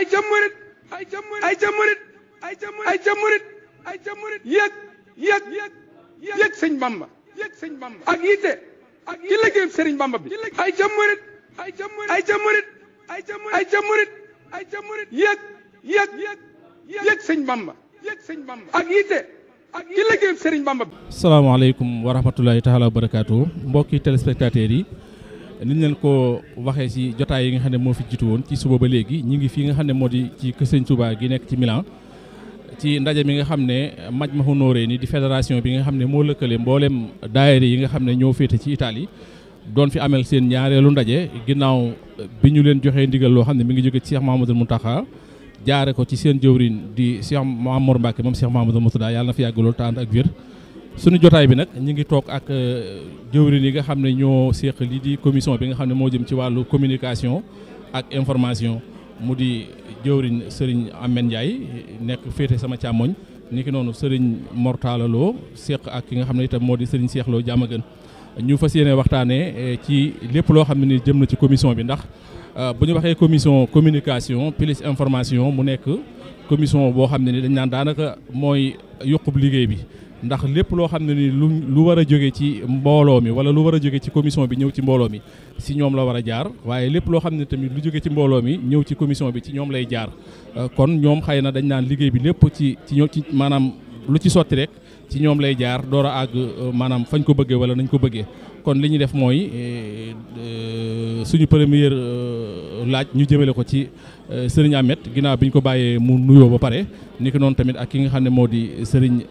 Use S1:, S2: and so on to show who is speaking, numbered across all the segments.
S1: ay ca murit ay ca murit ay ca murit ay ca murit ay ca murit ay ca murit yëg sëñ Bamba ak yitte ci liggéeyam sëriñ Bamba bi ay ca murit ay ca murit ay ca murit ay ca murit ay ca murit ay ca murit yëg sëñ Bamba ak yitte ci liggéeyam sëriñ Bamba bi.
S2: salaamaaleykum wa rahmatulahi taala wa barakaatu mbokki téléspectateurs yi niñ leen ko waxee ci jotaay yi nga xam ne moo fi jiitu woon ci suba ba léegi ñi ngi fii nga xam ne moo di ci kër Sëñ Touba gi nekk ci Milan ci ndaje mi nga xam ne Majmahun Nurayni di fédération bi nga xam ne moo lëkkale mboolem daayira yi nga xam ne ñoo féete ci Italie doon fi amel seen ñaareelu ndaje ginnaaw bi ñu leen joxee ndigal loo xam ne mi ngi jóge ci Cheikh Mahamadul Mountakha jaare ko ci seen jëwriñ di Cheikh Mamour Mbacke moom Cheikh Mahamadul Mourtada yàlla na fi yàgg lool te ànd ak wér. suñu jotaay bi nag ñu ngi toog ak jëwriñ yi nga xam ne ñoo seq lii di commission bi nga xam ne moo jëm ci wàllu communication ak information mu di jëwriñ Serigne Amène Ndiaye nekk féete sama càmmoñ ni ki noonu Serigne Mortala Lo seq ak ki nga xam ne itam moo di Serigne Cheikh Lo Diamaguène ñu fas yéene waxtaanee ci lépp loo xam ne ni jëm na ci commission bi ndax bu ñu waxee commission communication plus information mu nekk commission boo xam ne ni dañ naan daanaka mooy yokkub liggéey bi. ndax lépp loo xam ne ni lu war a jóge ci mbooloo mi wala lu war a jóge ci commission bi ñëw ci mbooloo mi si ñoom la war a jaar waaye lépp loo xam ne tamit lu jóge ci mbooloo mi ñëw ci commission bi ci ñoom lay jaar kon ñoom xëy na dañ naan liggéey bi lépp ci maanaam lu ci sotti rek ci ñoom lay jaar door a àgg maanaam fañ ko bëggee wala nañ ko bëggee kon li ñuy def mooy suñu première laaj ñu jëmale ko ci Serigne Ameth ginnaaw bi ñu ko bàyyee mu nuyoo ba pare ni ki noonu tamit ak ki nga xam ne moo di Serigne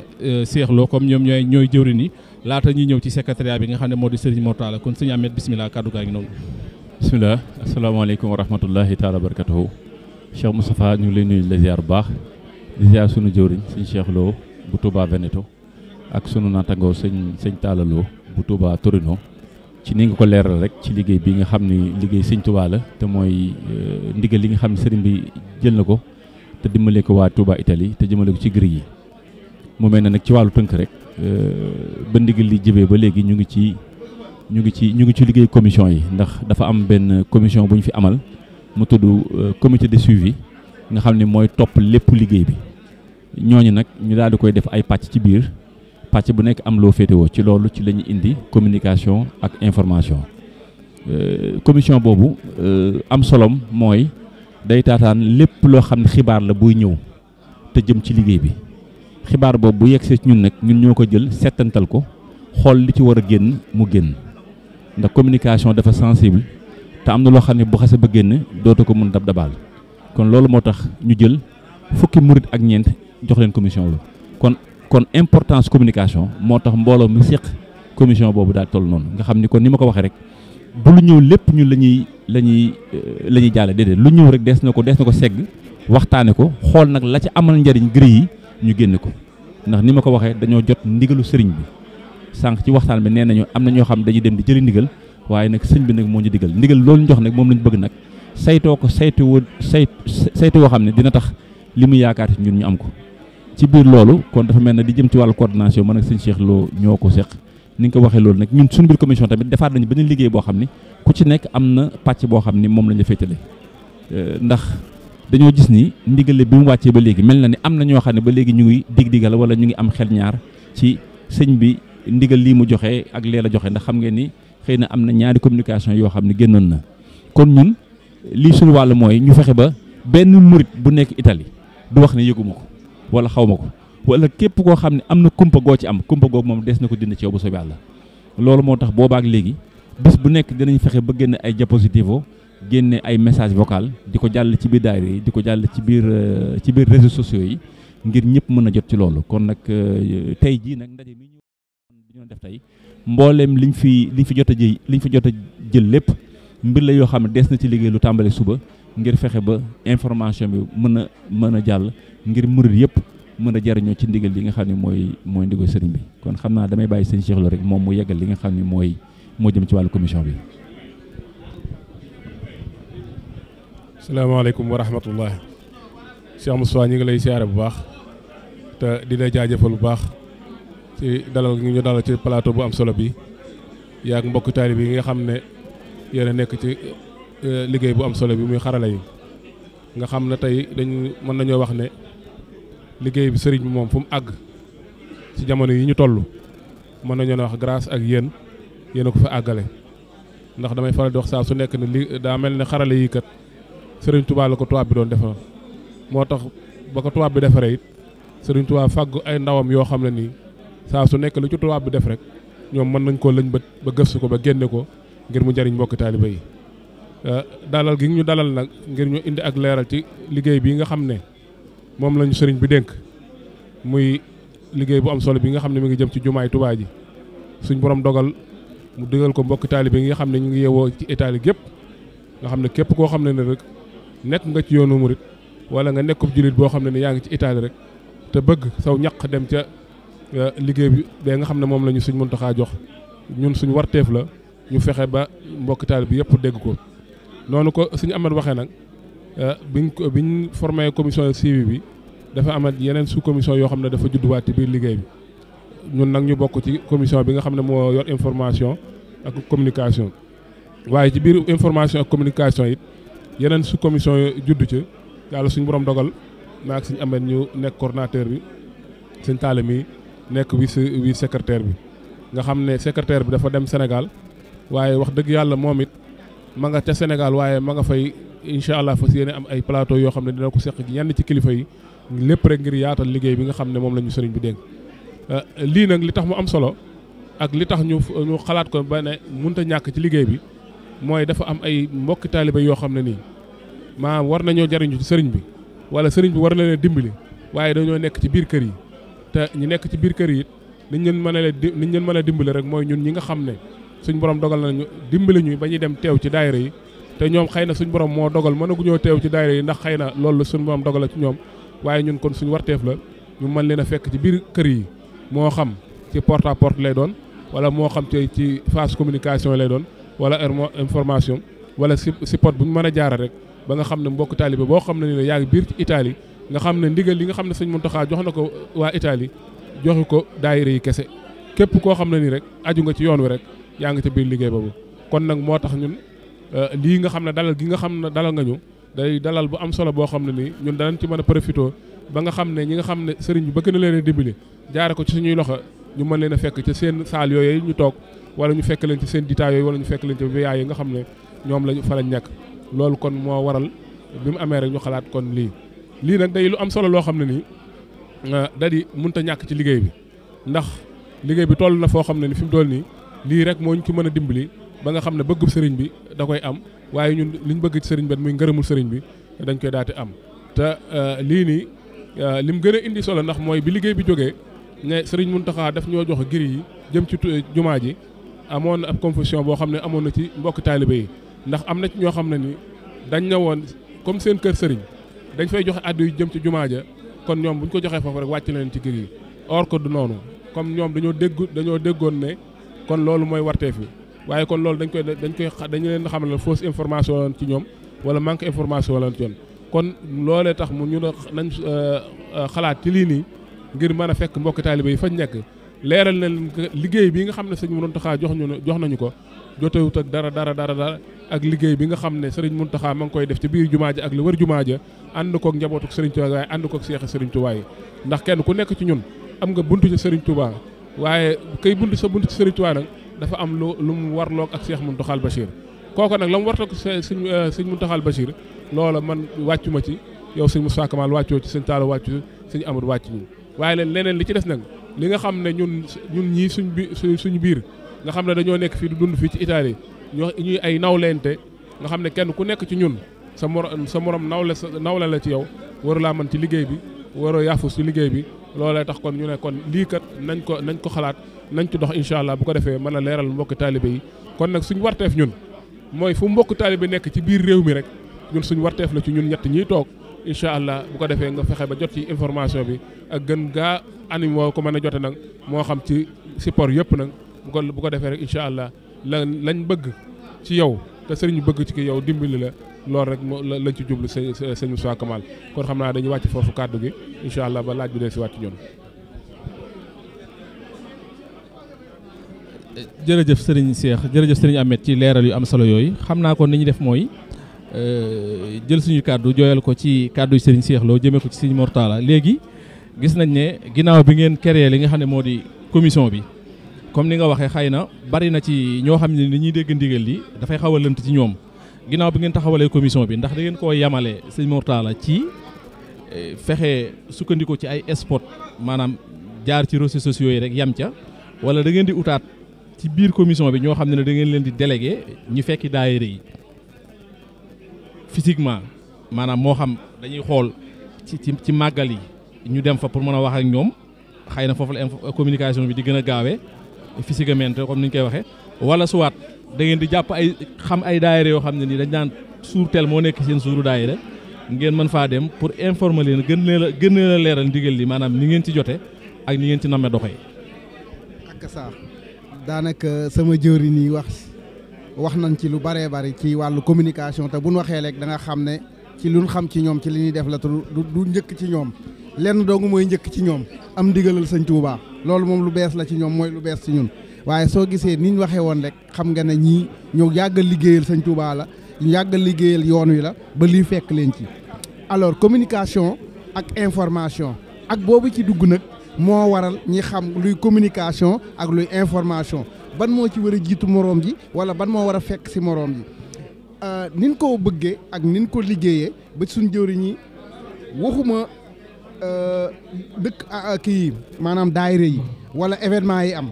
S2: Cheikh Lo comme ñoom ñooy jëwriñ yi laata ñuy ñëw ci secrétariat bi nga xam ne moo di Serigne Mortala kon Serigne Ameth bisimilah kàddu gaa ngi noonu.
S3: bisimilah asalaamaaleykum wa rahmatullahi taala wa barakatuhu Cheikh Moustapha ñu ngi lay nuyu la ziar bu baax di ziar sunu jëwriñ Serigne Cheikh Lo bu Touba Veneto ak sunu naatangoo sëñ Talla Lo bu Touba Torino ci ni nga ko leeral rek ci liggéey bi nga xam ni liggéey sëñ Touba la te mooy ndigal li nga xam ne sëriñ bi jël na ko te dimbale ko waa Touba Italie te jëmale ko ci gri yi mu mel ne nag ci wàllu tënk rek ba ndigal li jëbee ba léegi ñu ngi ci liggéey commission yi ndax dafa am benn commission bu ñu fi amal mu tudd comité de suivi nga xam ne mooy topp lépp liggéey bi ñooñu nag ñu daal di koy def ay pàcc ci biir pàcc bu nekk am loo féetewoo ci loolu ci la ñu indi communication ak information commission boobu am solom mooy day taataan lépp loo xam ne xibaar la buy ñëw te jëm ci liggéey bi xibaar boobu bu yegsee ci ñun nag ñun ñoo ko jël settantal ko xool li ci war a génn mu génn ndax communication dafa sensible te am na loo xam ne bu xase ba génn dootu ko mën dabaal kon loolu moo tax ñu jël fukki murit ak ñeent jox leen commission la kon importance communication moo tax mbooloo mi seq commission boobu daal toll noonu nga xam ni kon ni ma ko waxee rek bu lu ñëw lépp ñun la ñuy jàlle déedéet lu ñëw rek des na ko segg waxtaane ko xool nag la ca amal njariñ gri yi ñu génn ko ndax ni ma ko waxee dañoo jot ndigalu sëriñ bi sànq ci waxtaan bi nee nañu am na ñoo xam dañuy dem di jëli ndigal waaye nag sëñ bi nag moo ñu digal ndigal loolu ñu jox nag moom lañ bëgg nag saytoo ko saytu woo xam ne dina tax li mu yaakaar ci ñun ñu am ko ci biir loolu kon dafa mel ne di jëm ci wàllu coordination man ak sëñ Cheikh Lo ñoo ko seq ni nga ko waxee loolu nag ñun suñu biir commission tamit defaat nañu beneen liggéey boo xam ni ku ci nekk am na pàcc boo xam ni moom lañ la féetale ndax dañoo gis ni ndigale bi mu wàccee ba léegi mel na ni am na ñoo xam ne ba léegi ñu ngi dig-digal wala ñu ngi am xel ñaar ci sëñ bi ndigal lii mu joxe ak lee la joxe ndax xam ngeen ni xëy na am na ñaari communication yoo xam ne génnoon na kon ñun lii suñu wàll mooy ñu fexe ba benn murit bu nekk Italie du wax ne yëguma ko wala xaw ma ko wala képp koo xam ne am na kumpa goo ci am kumpa googu moom des na ko dindi ci yow bu soobee Yàlla loolu moo tax boobaak léegi bis bu nekk dinañ fexe ba génne ay diapositive génne ay message vocal di ko jàll ci biir daayira yi di ko jàll ci biir réseaux sociaux yi ngir ñëpp mën a jot ci loolu kon nag tey jii nag ndaje mi ñu def tey mbooleem liñ fi jot a jël lépp mbir la yoo xam ne des na ci liggéey lu tàmbale suba ngir fexe ba information bi mën a jàll ngir murid yëpp mën a jariñoo ci ndigal li nga xam ne mooy ndigal sëriñ bi kon xam naa damay bàyyi sëñ Cheikh Lo rek moom mu yeggal li nga xam ne moo jëm ci wàllu commission bi.
S4: salaamaaleykum wa rahmatullah Cheikh Moustapha ñu ngi lay siyaare bu baax te di la jaajëfal bu baax ci dalal ñu dalal ci plateau bu am solo bi yaag mbokk taalibe yi nga xam ne yéen a nekk ci liggéey bu am solo bi muy xarala yi nga xam ne tey dañu mën nañoo wax ne liggéey bi sëriñ bi moom fu mu àgg ci jamono yi ñu toll mën nañoo wax grâce ak yéen a ko fa àggale ndax damay faral di wax saa su nekk ne li daa mel ne xarale yi kat sëriñ Touba la ko tubaab bi doon defar moo tax ba ko tubaab bi defaree it sëriñ Touba fàggu ay ndawam yoo xam ne nii saa su nekk lu ci tubaab bi def rek ñoom mën nañ koo lëñ ba gëstu ko ba génne ko ngir mu jariñ mbokki taaliba yi dalal gi ñu dalal nag ngir ñu indi ak leeral ci liggéey bi nga xam ne moom lañu sëriñ bi dénk muy liggéey bu am solo bi nga xam ne mi ngi jëm ci jumaay Touba ji suñ borom dogal mu digal ko mbokki taalibe yi nga xam ne ñu ngi yeewoo ci Italie gépp nga xam ne képp koo xam ne rek nekk nga ci yoonu murit wala nga nekkub jullit boo xam ne yaa ngi ci Italie rek te bëgg saw ñaq dem ca liggéey bi ba nga xam ne moom la ñu suñ Muntaxa jox ñun suñ warteef la ñu fexe ba mbokki taalibe bi yëpp dégg ko noonu ko suñu amat waxee nag biñ formé commission suivi bi dafa amat yeneen sous commission yoo xam ne dafa judduwaat ci biir liggéey bi ñun nag ñu bokk ci commission bi nga xam ne moo yor information ak communication waaye ci biir information ak communication it yeneen sous commission juddu ci yàlla suñu borom dogal maag suñu amat ñu nekk coordonnateur bi suñ taale mi nekk vice secrétaire bi nga xam ne secrétaire bi dafa dem Sénégal waaye wax dëgg yàlla moom it ma nga ca Sénégal waaye ma nga fay incha allah fas yéene am ay plateau yoo xam ne dina ko seq yenn ci kilifa yi lépp rek ngir yaatal liggéey bi nga xam ne moom la ñu sëriñ bi dénk lii nag li tax mu am solo ak li tax ñu xalaat ko ba ne mënut a ñàkk ci liggéey bi mooy dafa am ay mbokki taaliba yoo xam ne nii maa war nañoo jariñu ci sëriñ bi wala sëriñ bi war na leen dimbali waaye dañoo nekk ci biir kër yi te ñu nekk ci biir kër yi it niñ leen mën a dimbali rek mooy ñun ñi nga xam ne suñ borom dogal nañu dimbali ñu ba ñuy dem teew ci daayira yi te ñoom xëy na suñ borom moo dogal mënaguñoo teew ci daayira yi ndax xëy na loolu suñ borom dogal la ci ñoom waaye ñun kon suñ warteef la ñu mën leen a fekk ci biir kër yi moo xam ci porte à porte lay doon wala moo xam ci phase communication lay doon wala information wala si pot bu ñu mën a jaara rek ba nga xam ne mbokk taalibe boo xam ne ni yaa ngi biir ci Italie nga xam ne ndigal li nga xam ne sëñ Muntaxa jox na ko waa Italie joxu ko daayira yi kese képp koo xam ne nii rek aju nga ci yoon wi rek yaa ngi ca biir liggéey boobu kon nag moo tax ñun lii nga xam ne dalal gi nga xam ne dalal nga ñu day dalal bu am solo boo xam ne nii ñun danañ ci mën a profité ba nga xam ne ñi nga xam ne sëriñ bi bëgg na leen a dimbali jaare ko ci suñuy loxo ñu mën leen a fekk ci seen saal yooyu ñu toog wala ñu fekk leen ci seen dita yooyu wala ñu fekk leen ci VA yi nga xam ne ñoom lañu fa lañ nekk loolu kon moo waral bi mu amee rek ñu xalaat kon lii nag day lu am solo loo xam ne nii da di mënut a ñàkk ci liggéey bi ndax liggéey bi toll na foo xam ne ni fi mu toll nii lii rek moo ñu ci mën a dimbali ba nga xam ne bëggub sëriñ bi da koy am waaye ñun liñ bëgg ci sëriñ bi muy ngërëmul sëriñ bi dañ koy daati am te lii nii lim gën a indi solo ndax mooy bi liggéey bi jógee ne sëriñ Muntaxa daf ñoo jox giri yi jëm ci jumaa ji amoon ab confusion boo xam ne amoon na ci mbokki taalibe yi ndax am na ci ñoo xam ne ni dañ ne woon comme seen kër sëriñ dañ fay joxe addu yu jëm ci jumaa ja kon ñoom bu ñu ko joxee foofu rek wàcc leen ci giri yi or que du noonu comme ñoom dañoo déggoon ne kon loolu mooy warteef bi waaye kon loolu dañu leen xamal ne fausse information la ci ñoom wala manque information la ci ñoom kon loolee tax mu ñu nañ xalaat ci lii nii ngir mën a fekk mbokki taalibe yi fañ nekk leeral na liggéey bi nga xam ne sëñ Muntaxa jox nañu ko jotewut ak dara ak liggéey bi nga xam ne sëriñ Muntaxa ma ngi koy def ci biir jumaa ja ak li wër jumaa ja ànd kook njabootuk sëriñ Tuubaa waaye ànd kook seexi sëriñ Tuubaa yi ndax kenn ku nekk ci ñun am nga buntu ci sëriñ Tuubaa waaye kay buntu ci sëriñ Tuubaa nag dafa am lu mu warloog ak Seex Muntaxal Bachir kooku nag la mu wartoog sëñ Muntaxal Bachir loola man wàccu ma ci yow sëñ Moussa Kamal wàccoo ci sëñ Talla wàccu sëñ Amadou wàcc ñun waaye leneen li ci des nag li nga xam ne ñun ñii suñu biir nga xam ne dañoo nekk fii du dund fii ci Italie ñuy ay nawleente nga xam ne kenn ku nekk ci ñun sa morom nawle la ci yow waru laa mën ci liggéey bi waroo yaafus ci liggéey bi loolee tax kon ñu ne kon lii kat nañ ko xalaat nañ ci dox incha allah bu ko defee mën a leeral mbokki taalibe yi kon nag suñu warteef ñun mooy fu mbokk taalibe nekk ci biir réew mi rek ñun suñu warteef la ci ñun ñett ñiy toog incha allah bu ko defee nga fexe ba jot ci information bi ak gën gaa anim woo ko mën a jote nag moo xam ci support yëpp nag bu ko defee rek incha allah lañ bëgg ci yow te sëriñ bëgg ci ki yow dimbali la loolu rek lañ ci jublu sëñ Moussa Kamal kon xam naa dañuy wàcc foofu kàddu gi incha allah ba laaj bi dee si wàcc ñoom.
S2: jërëjëf sëriñ Cheikh jërëjëf sëriñ Ahmed ci leeral yu am solo yooyu xam naa kon ni ñu def mooy jël suñu kàddu jooyal ko ci kàddu yi Serigne Cheikh Lo jëmee ko ci Serigne Mor Talla léegi gis nañ ne ginnaaw bi ngeen créé li nga xam ne moo di commission bi comme ni nga waxee xëy na bari na ci ñoo xam ne ni ñuy dégg ndigal li dafay xaw a lënt ci ñoom ginnaaw bi ngeen taxawalee commission bi ndax da ngeen koo yemale Serigne Mor Talla ci fexe sukkandiku ci ay spot maanaam jaar ci réseaux sociaux yi rek yam ca wala da ngeen di utaat ci biir commission bi ñoo xam ne da ngeen leen di délégué ñu fekki daayira yi physiquement maanaam moo xam dañuy xool ci màggal yi ñu dem fa pour mën a wax ak ñoom xëy na foofu la communication bi di gën a gaawee physiquement comme ni ñu koy waxee wala soit da ngeen di jàpp ay xam ay daayira yoo xam ne nii dañ daan suur tel moo nekk seen suuru daayira ngeen mën faa dem pour informer leen gën leen a leeral ndigal li maanaam ni ngeen ci jote ak ni ngeen ci namme doxee.
S5: ak saa daanaka sama jëwriñ yi wax nañ ci lu bëree bëri ci wàllu communication te bu ñu waxee rek da nga xam ne ci lu ñu xam ci ñoom ci li ñuy def la du njëkk ci ñoom lenn doogu mooy njëkk ci ñoom am ndigalal sëñ Touba loolu moom lu bees la ci ñoom mooy lu bees ci ñun waaye soo gisee ni ñu waxee woon rek xam nga ne ñii ñëw yàggal liggéeyal sëñ Touba la ñu yàggal liggéeyal yoon wi la ba lii fekk leen ci. alors communication ak information ak boobu ci dugg nag moo waral ñi xam luy communication ak luy information ban moo ci war a jiitu moroom ji wala ban moo war a fekk si moroom ji nin ko bëggee ak nin ko liggéeyee ba suñ jëwriñ yi waxuma dëkk kii maanaam daayira yi wala événement yi am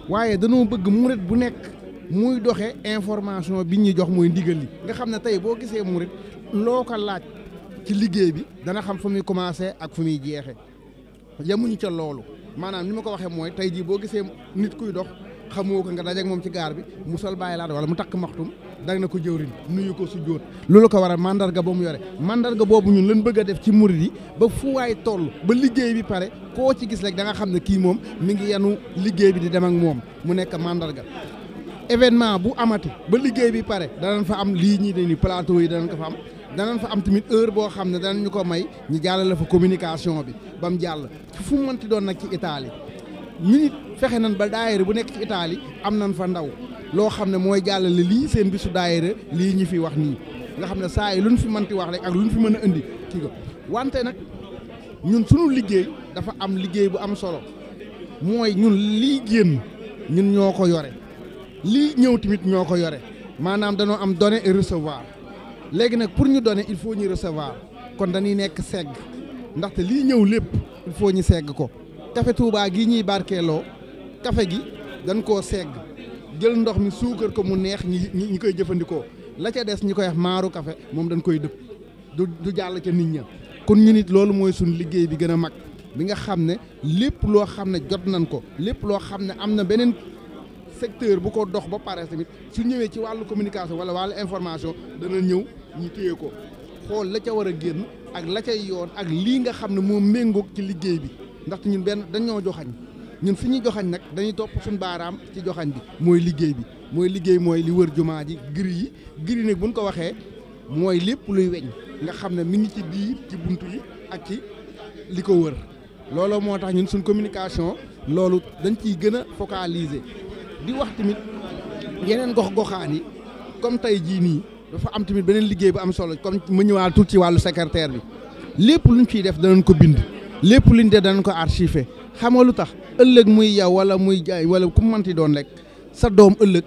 S5: waaye danoo bëgg murit bu nekk muy doxe information bi ñuy jox mooy ndigal li nga xam ne tey boo gisee murit loo ko laaj ci liggéey bi dana xam fu muy commencé ak fu muy jeexe yemuñu ca loolu maanaam ni ma ko waxee mooy tey jii boo gisee nit kuy dox xamoo ko nga dajeek moom ci gaar bi mu sol bàyyi laat wala mu takk maxtum danga na ko jëwriñ nuyu ko su jóot loolu ko war a mandarga ba mu yore mandarga boobu ñun lañ bëgg a def ci murid yi ba fu waay toll ba liggéey bi pare koo ci gis rek da nga xam ne kii moom mi ngi yenu liggéey bi di dem ak moom mu nekk mandarga événement bu amati ba liggéey bi pare danañ fa am lii ñii dañuy plateau yi danañ ko fa am danañ fa am tamit heure boo xam ne danañ ñu ko may ñu jàllale fa communication bi ba mu jàll fu mu mënti doon nag ci Italie ñu nit fexe nañ ba daayira bu nekk ci Italie am nañ fa ndaw loo xam ne mooy jàllale lii seen bisu daayira lii ñu fi wax nii nga xam ne saa yi lu ñu fi mënti wax rek ak lu ñu fi mën a indi kii ko wante nag ñun suñu liggéey dafa am liggéey bu am solo mooy ñun lii génn ñun ñoo ko yore lii ñëw tamit ñoo ko yore maanaam danoo am donner et recevoir léegi nag pour ñu donner il faut ñu recevoir kon dañuy nekk segg ndaxte lii ñëw lépp il faut ñu segg ko café Touba gii ñuy barkeeloo café gi dañ koo segg jël ndox mi suukar ko mu neex ñi koy jëfandikoo la ca des ñi koy wax maaru café moom dañ koy dëpp du jàll ca nit ña kon ñu nit loolu mooy suñu liggéey bi gën a mag bi nga xam ne lépp loo xam ne jot nañ ko lépp loo xam ne am na beneen secteur bu ko dox ba pare tamit su ñëwee ci wàllu communication wala wàllu information dana ñëw ñu téye ko xool la ca war a génn ak la cay yoon ak lii nga xam ne moo méngoog ci liggéey bi ndaxte ñun benn dañoo joxañ ñun fi ñuy joxañ nag dañuy topp suñu baaraam ci joxañ bi mooy liggéey mooy li wër jumaa ji giri nag buñ ko waxee mooy lépp luy weñ nga xam ne mi ngi ci biir ci buntu yi ak ci li ko wër looloo moo tax ñun suñ communication loolu dañ ciy gën a focaliser di wax tamit yeneen gox-goxaan yi comme tey jii nii dafa am tamit beneen liggéey bu am solo comme mu ñëwaat tuuti ci wàllu secrétaire bi lépp luñ ciy def danañ ko bind lépp luñ def danañ ko archiver xam nga lu tax ëllëg muy yow wala muy jaay wala ku manti doon rek sa doom ëllëg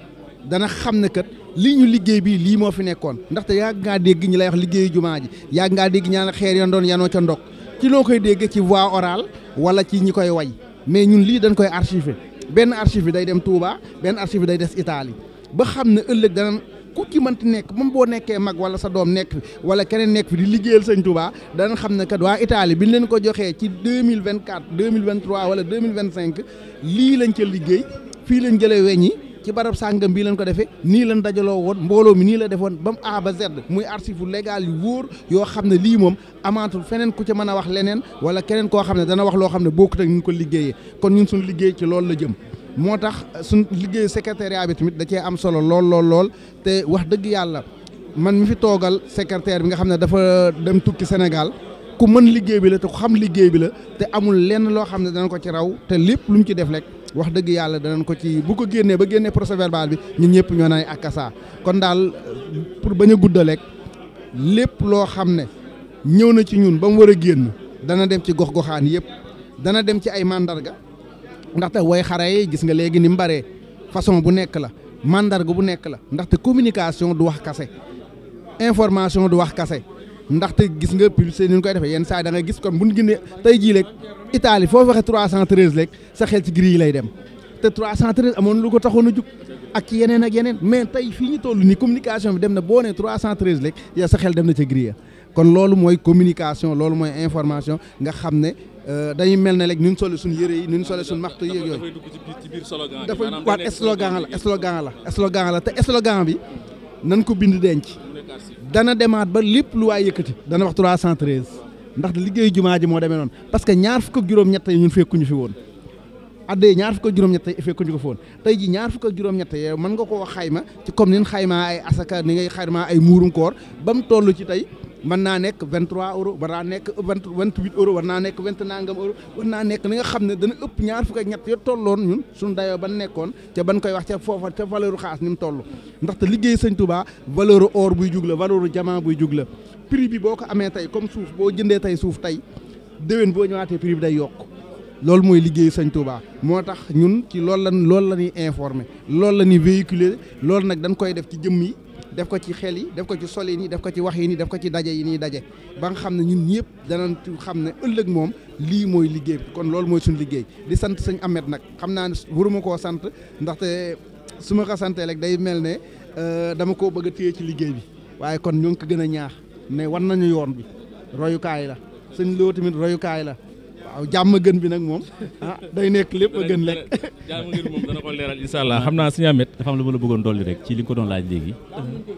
S5: dana xam ne kat lii ñu liggéey bii lii moo fi nekkoon ndaxte yàgg ngaa dégg ñi lay wax liggéeyu jumaa ji yàgg ngaa dégg ñaan xeer yoon doon yanoo ca ndok ci loo koy dégg ci voix orale wala ci ñi koy way mais ñun lii dañ koy archiver benn archive bi day dem Touba benn archive bi day des Italie ba xam ne ëllëg danañ ku ci mënti nekk moom boo nekkee mag wala sa doom nekk fi wala keneen nekk fi di liggéeyal sëñ Touba danañ xam ne kat waa Italie bi ñu leen ko joxee ci 2024 2023 wala 2025 lii lañ ca liggéey fii lañ jëlee weñ yi ci barab sàngam bii lañ ko defee nii lañ dajaloo woon mbooloo mi nii la defoon ba mu A ba Z muy archive légal yu wóor yoo xam ne lii moom amaatul feneen ku ca mën a wax leneen wala keneen koo xam ne dana wax loo xam ne bokkut ak ñu ko liggéeyee kon ñun suñu liggéey ci loolu la jëm moo tax suñ liggéey secrétariat bi tamit da cee am solo lool te wax dëgg yàlla man mi fi toogal secrétaire bi nga xam ne dafa dem tukki Sénégal ku mën liggéey bi la te ku xam liggéey bi la te amul lenn loo xam ne dana ko ci raw te lépp lu mu ci def rek wax dëgg yàlla danañ ko ci bu ko génnee ba génnee procès verbal bi ñun ñëpp ñoo naan akasa kon daal pour bañ a guddal rek lépp loo xam ne ñëw na ci ñun ba mu war a génn dana dem ci gox-goxaan yëpp dana dem ci ay mandarga ndaxte way xare yi gis nga léegi ni mu baree façon bu nekk la mandarga bu nekk la ndaxte communication du wax kase information du wax kase ndaxte gis nga publicité ni ñu koy defee yenn saa yi da nga gis kon bu ñu génnee tey jii rek Italie foo waxee 313 rek sa xel ci gris yi lay dem te 313 amoon lu ko taxoon a jug ak ci yeneen ak yeneen mais tey fii ñu toll nii communication bi dem na boo nee 313 rek yow sa xel dem na ca gris ya kon loolu mooy communication loolu mooy information nga xam ne dañuy mel ne rek ni ñu sole suñu yëre yi ni ñu sole suñu maxtu yeeg yooyu dafay waat slogan la te slogan bi nan ko bind denc dana demaat ba lépp lu waay yëkkati dana wax 313 ndax liggéeyu jumaa ji moo demee noonu parce que ñaar fukk ak juróom-ñett yi ñun fekkuñu fi woon addee ñaar fukk ak juróom-ñett yi fekkuñu ko fi woon tey ji ñaar fukk ak juróom-ñett yi mën nga koo xayma ci comme ni ñu xaymaa ay asaka ni ngay xaymaa ay muurum koor ba mu toll ci tey mën naa nekk 23 euros war naa nekk 28 euros war naa nekk 20 nangam euros war naa nekk li nga xam ne dana ëpp ñaar fukk ak ñett yo tolloon ñun suñu dayoo ban nekkoon ca ban koy wax ca foofa ca valeur xaas ni mu toll ndaxte liggéey sëñ Touba valeur or buy jug la valeur diamant buy jug la prix bi boo ko amee tey comme suuf boo jëndee tey suuf tey déwén boo ñëwaatee prix bi day yokk loolu mooy liggéey sëñ Touba moo tax ñun ci loolu la ñuy informer loolu la ñuy véhiculer loolu nag dañ koy def ci jëmm yi def ko ci xel yi def ko ci solin yi def ko ci wax yi nii def ko ci daje yi nii daje ba nga xam ne ñun ñëpp danañ xam ne ëllëg moom lii mooy liggéey bi kon loolu mooy suñu liggéey di sant sëñ Ahmed nag xam naa ne waruma koo sant ndaxte su ma ko santee rek day mel ne dama koo bëgg a téye ci liggéey bi waaye kon ñoo ngi ko gën a ñaax ne war nañu yoon bi royukaay la sëñ Lo tamit royukaay la waaw jàmm gën bi nag moom day nekk lépp a gën lekk
S2: jàmm gën moom dana ko leeral incha allah xam naa sëñ Ahmed
S3: dafa am lu ma la bëggoon dolli rek ci li nga ko doon laaj léegi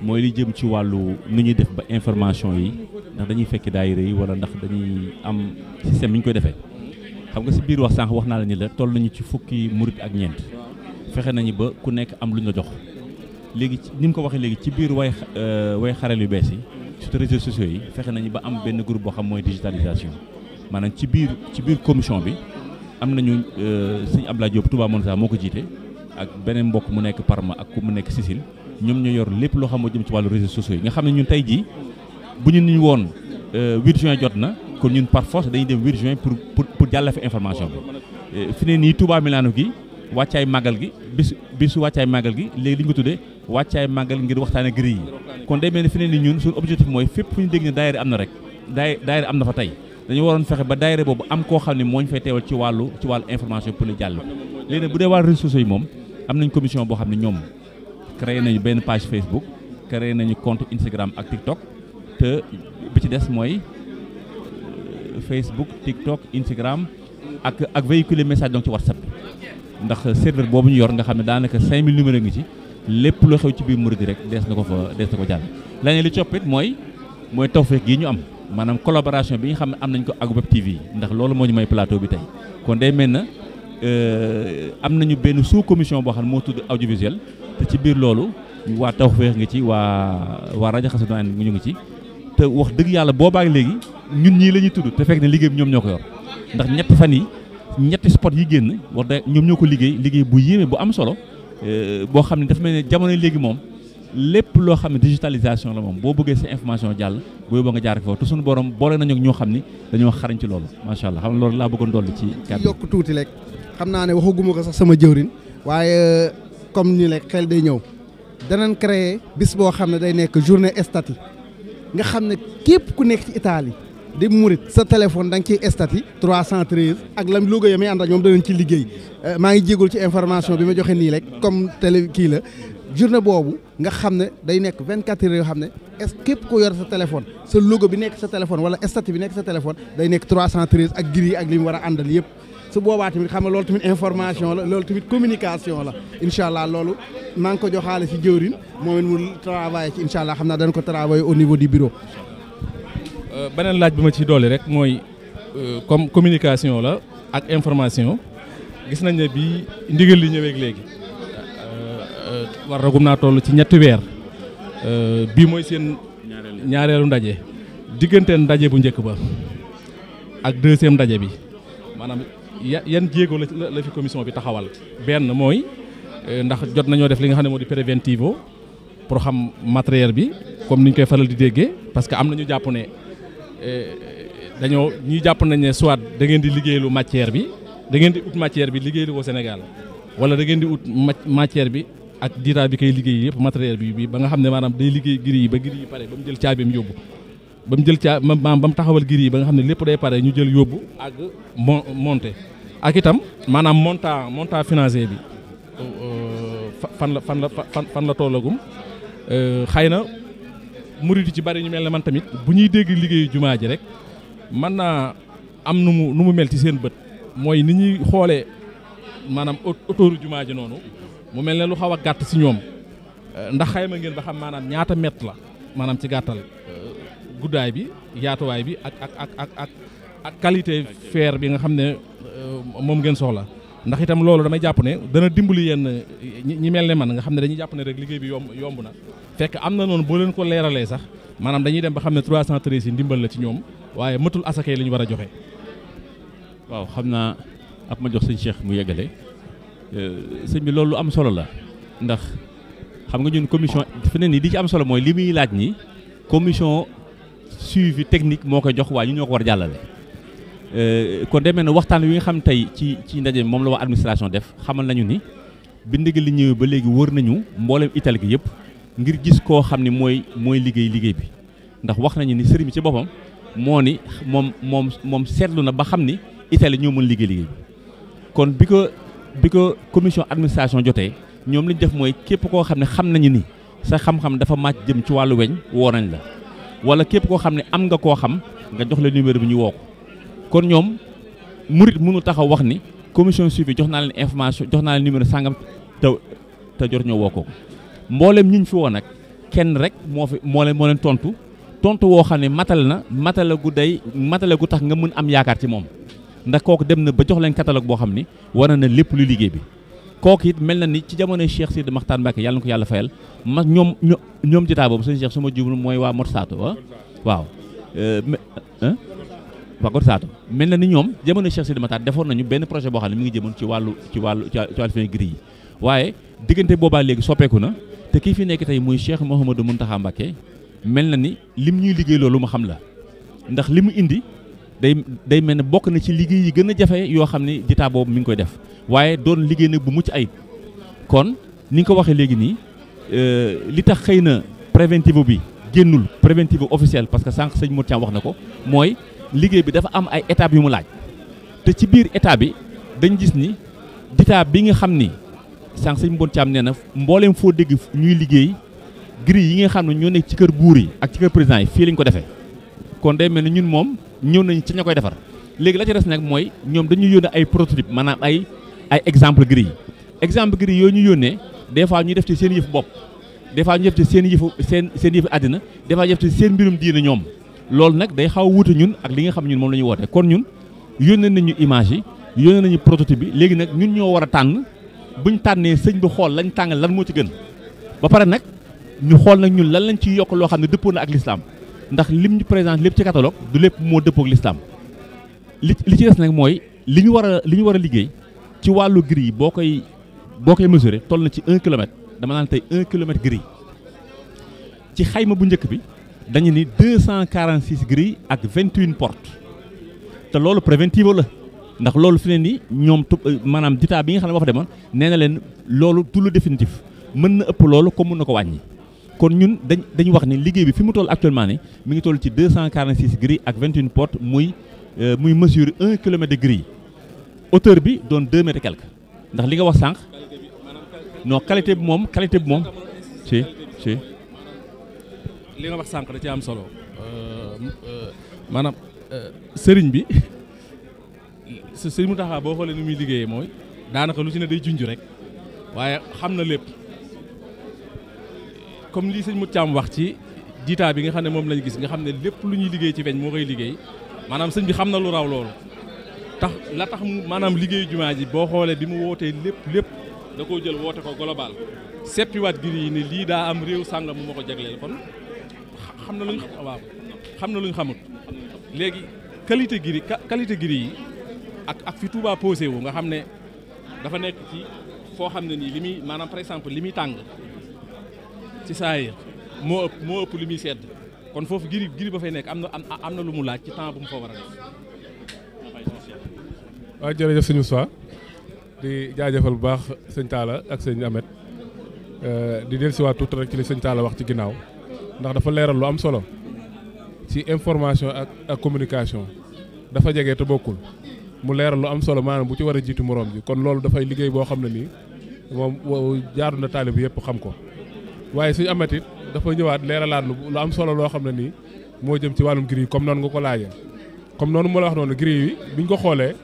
S3: mooy li jëm ci wàllu nu ñuy def ba information yi ndax dañuy fekk daayira yi wala ndax dañuy am système bi ñu koy defee xam nga si biir wax sànq wax naa la ni la toll nañu ci fukki murit ak ñeent fexe nañu ba ku nekk am lu ñu la jox léegi ni mu ko waxee léegi ci biir way xarel yu bees yi surtout réseaux sociaux yi fexe nañu ba am benn groupe boo xam mooy digitalisation maanaam ci biir commission bi am nañu sëñ Abdoulaye Diop Touba Monza moo ko jiite ak beneen mbokk mu nekk Parma ak ku mu nekk Sicile ñoom ñoo yor lépp loo xam moo jëm ci wàllu réseaux sociaux yi nga xam ne ñun tey jii bu ñu ni woon 8 juin jot na kon ñun par force dañuy dem 8 juin pour jàllale fa information bi fi ne nii Touba Milano gi wàccaay màggal gi bisu wàccaay màggal gi léegi li ñu ko tuddee wàccaay màggal ngir waxtaane gris yi kon day mel ne fi ne nii ñun suñu objectif mooy fépp fu ñu dégg ne daayira am na rek daayira am na fa tey dañu waroon fexe ba daayira boobu am koo xam ne moo ñu fay teewal ci wàllu information pour li jàll léegi nag bu dee wàllu réseaux sociaux yi moom am nañ commission boo xam ne ñoom créé nañu benn page Facebook créé nañu compte Instagram ak TikTok te bi ci des mooy Facebook TikTok Instagram ak véhiculer message donc ci WhatsApp bi ndax serveur boobu ñu yor nga xam ne daanaka 5000 numéro ngi ci lépp loo xew ci biir murid rek dees na ko jàll leneen li coppit mooy tawfeex gii ñu am maanaam collaboration bi nga xam ne am nañ ko ak Web TV ndax loolu moo ñu may plateau bi tey kon day mel na am nañu benn sous commission boo xam ne moo tudd audiovisuel te ci biir loolu waa Tawfekh ngi ci waa rajo Xassida ñu ngi ci te wax dëgg yàlla boobaak léegi ñun ñii la ñuy tudd te fekk ne liggéey bi ñoom ñoo ko yor ndax ñetti fan yi ñetti spot yi génn wax dëgg ñoom ñoo ko liggéey bu yéeme bu am solo boo xam ne dafa mel ne jamono léegi moom lépp loo xam ne digitalisation la moom boo bëggee sa information jàll booy boo nga jaar foofu te suñu borom boole nañu ak ñoo xam ni dañoo xarañ ci loolu macha allah xam nga loolu laa bëggoon dolli ci kàddu
S5: yokk tuuti rek xam naa ne waxaguma ko sax sama jëwrin waaye comme ni rek xel day ñëw danañ créer bis boo xam ne day nekk journée estati nga xam ne képp ku nekk ci Italie di murit sa téléphone da nga ciy estati 313 ak lam logo ya may ànd ak ñoom danañ ci liggéey maa ngi jégul ci information bi ma joxe nii rek comme télé kii la journée boobu nga xam ne day nekk 24 heures yoo xam ne képp ko yor sa téléphone sa logo bi nekk sa téléphone wala statut bi nekk sa téléphone day nekk 313 ak gris ak li mu war a àndal yëpp su boobaa tamit xam nga loolu tamit information la loolu tamit communication la incha allah loolu maa ngi ko joxaale ci jëwrin moom it mu travaillé ci incha allah xam naa dana ko travaillé au niveau du bureau.
S2: beneen laaj bi ma ci dolli rek mooy comme communication la ak information gis nañ ne bii ndigal li ñëweeg léegi war ragum naa toll ci ñetti weer bii mooy seen ñaareelu ndaje digganteen ndaje bu njëkk ba ak deuxième ndaje bi maanaam yan jéego la fi commission bi taxawal benn mooy ndax jot nañoo def li nga xam ne moo di préventivo pour xam matériel bi comme niñ koy faral di déggee parce que am na ñu jàpp ne ñuy jàpp nañ ne soit da ngeen di liggéeylu matière bi da ngeen di ut matière bi liggéeylu ko Sénégal wala da ngeen di ut matière bi ak diira bi koy liggéey yëpp matériel bi ba nga xam ne maanaam day liggéey giri yi ba giri yi pare ba mu jël caabeem yóbbu ba mu taxawal giri yi ba nga xam ne lépp day pare ñu jël yóbbu ak monté ak itam maanaam montant financier bi fan la tollagum xëy na murid yi ci bari ñu mel ne man tamit bu ñuy dégg liggéeyu jumaa ji rek mën naa am nu mu mel ci seen bët mooy ni ñuy xoolee maanaam autouru jumaa ji noonu mu mel ne lu xaw a gàtt ci ñoom ndax xayma ngeen ba xam maanaam ñaata mètre la maanaam ci gàttal guddaay bi yaatuwaay bi ak qualité fer bi nga xam ne moom ngeen soxla ndax itam loolu damay jàpp ne dana dimbali yenn ñi mel ne man nga xam ne dañuy jàpp ne rek liggéey bi yomb na fekk am na noonu boo leen ko leeralee sax maanaam dañuy dem ba xam ne 313 yi ndimbal la ci ñoom waaye matul asakay la ñu war a joxe.
S3: waaw xam naa ak ma jox sëñ Cheikh mu yeggale sëñ bi loolu am solo la ndax xam nga ñun commission fi ne nii di ci am solo mooy li muy laaj ni commission suivi technique moo koy jox waaye ñu ñoo ko war a jàllale. kon demee na waxtaan wi nga xam tey ci ndaje moom la waa administration def xamal nañu ni bi ndigal li ñëwee ba léegi wër nañu mboolem Italie gi yëpp ngir gis koo xam ni mooy liggéey bi ndax wax nañu ni sëriñ bi ci boppam moo ni moom seetlu na ba xam ni Italie ñoo mën liggéey bi kon bi ko commission administration jotee ñoom li ñu def mooy képp koo xam ne xam nañu ni sa xam-xam dafa màcc jëm ci wàllu weñ woo nañ la wala képp koo xam ne am nga koo xam nga jox la numéro bi ñu woo ko kon ñoom murit mënu taxaw wax ni commission suivi jox naa leen information jox naa leen numéro sàngam te jot ñoo woo ko mboolem ñi ñu fi woo nag kenn rek moo leen tontu woo xam ne matale gu tax nga mën am yaakaar ci moom ndax kooku dem na ba jox leen catalogue boo xam ni war na lépp lu liggéey bi kooku it mel na ni ci jamonoy Cheikh Sidi Makhtar Mbacké yàlla na ko yàlla fayal ñoom jotaa boobu sëñ Cheikh suma jublu mooy waa Morsaato waaw Saato mel na ni ñoom jamono Cheikh Sidi Makhtar defoon nañu benn projet boo xam ne mi ngi jëmoon ci wàllu fin gris yi waaye diggante boobaa léegi soppeeku na te kii fi nekk tey muy Cheikh Mouhamadou Mountakha Mbacké mel na ni lim ñuy liggéey loolu ma xam la ndax li mu indi day mel ne bokk na ci liggéey yi gën a jafe yoo xam ne jitaa boobu mi ngi koy def waaye doon liggéey nag bu mucc ayib kon ni nga ko waxee léegi nii li tax xëy na préventive bi génnul préventive officielle parce que sànq sëñ Mour Thiam wax na ko mooy liggéey bi dafa am ay étapes yu mu laaj te ci biir état bi dañ gis ni ditaa bi nga xam ni sànq sëñ Mour Thiam nee na mbooleem foo dégg ñuy liggéey gris yi nga xam ne ñoo nekk ci kër buur yi ak ci kër président yi fii lañ ko defee kon day mel ni ñun moom ñëw nañ ci ña koy defar léegi la ci des nag mooy ñoom dañuy yónnee ay prototype maanaam ay exemple gris yi exemple gris yooyu ñu yónnee des fois ñu def ci seen yëfu bopp des fois ñu def ci seen yëfu àddina des fois ñu def ci seen mbirum diina ñoom loolu nag day xaw a wuute ñun ak li nga xam ñun moom la ñuy woote kon ñun yónnee nañu image yi yónnee nañu prototype bi léegi nag ñun ñoo war a tànn buñ tànnee sëñ bi xool lañ tàngal lan moo ci gën ba pare nag ñu xool nag ñun lan lañ ciy yokk loo xam ne dëppoo na ak l'islam ndax lim ñu présente lépp ci catalogue du lépp moo dëppoo ak l'islam li ci des nag mooy li ñu war a liggéey ci wàllu gris yi boo koy mesurer toll na ci 1 kilomètre dama naan tey 1 kilomètre gris ci xayma bu njëkk bi dañu ni 246 gris ak 21 portes te loolu préventive la ndax loolu fi ne ni ñoom maanaam ditaa bi nga xam ne moo fa demoon nee na leen loolu tout le définitif mën na ëpp loolu comme mën na ko wàññi kon ñun dañu wax ni liggéey bi fi mu toll actuellement ni mi ngi toll ci 246 gris ak 21 portes muy mesure 1 kilomètre de gris hauteur bi doon 2 mètres quelque ndax li nga wax sànq non qualité bi moom si
S2: li nga wax sànq da ci am solo maanaam sëriñ bi sëriñ Mountakha boo xoolee ni muy liggéeyee mooy daanaka lu ci ne day junj rek waaye xam na lépp comme lii sëñ Mout Thiam wax ci jiitaa bi nga xam ne moom lañu gis nga xam ne lépp lu ñuy liggéey ci weñ moo koy liggéey maanaam sëñ bi xam na lu raw loolu tax maanaam liggéeyu jumaa ji boo xoolee bi mu wootee lépp da koo jël woote ko global seppiwaat giri yi ne lii daa am réew sàngam mu ma ko jagleel kon xam na lu ñu xamut léegi qualité giri yi ak fi Touba posé wu nga xam ne dafa nekk ci foo xam ne nii li muy maanaam par exemple li muy tàng ci saayir moo ëpp lu muy sedd kon foofu giri ba fay nekk am na lu mu laaj ci temps bu mu fa war a def.
S4: waaw jërëjëf sëñ Moussa di jaajëfal bu baax sëñ Talla ak sëñ Ahmed di dellusiwaat tuuti rek ci li sëñ Talla wax ci ginnaaw ndax dafa leeral lu am solo ci information ak communication dafa jege te bokkul mu leeral lu am solo maanaam bu ci war a jiitu moroom ji kon loolu dafay liggéey boo xam ne nii moom jaaru na taalib yëpp xam ko waaye sëñ Ahmed it dafa ñëwaat leeralaat lu am solo loo xam ne nii moo jëm ci wàllum gris yi comme noonu nga ko laajee comme noonu ma la wax noonu gris yi biñ ko xoolee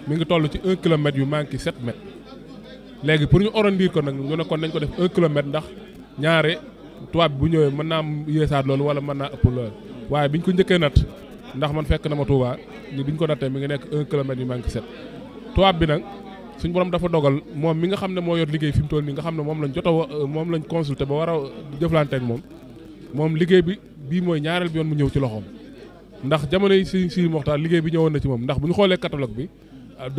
S4: mi ngi toll ci 1 kilomètre yu manqué 7 mètres léegi pour ñu arrondir ko nag ñu ne kon nañ ko def 1 kilomètre ndax ñaare tubaab bi bu ñëwee mën naa am yéesaat loolu wala mën naa ëpp loolu waaye biñ ko njëkkee nat ndax man fekk na ma Touba ni biñ ko nattee mi ngi nekk 1 kilomètre yu manqué 7 tubaab bi nag suñ borom dafa dogal moom mi nga xam ne moo yor liggéey fi mu toll nii nga xam ne moom lañ moom lañ consulté ba war a jëflante ak moom liggéey bi bii mooy ñaareel bi yoon mu ñëw ci loxoom ndax jamono yi si Moxtaar liggéey bi ñëwoon na ci moom ndax bu ñu xoolee catalogue bi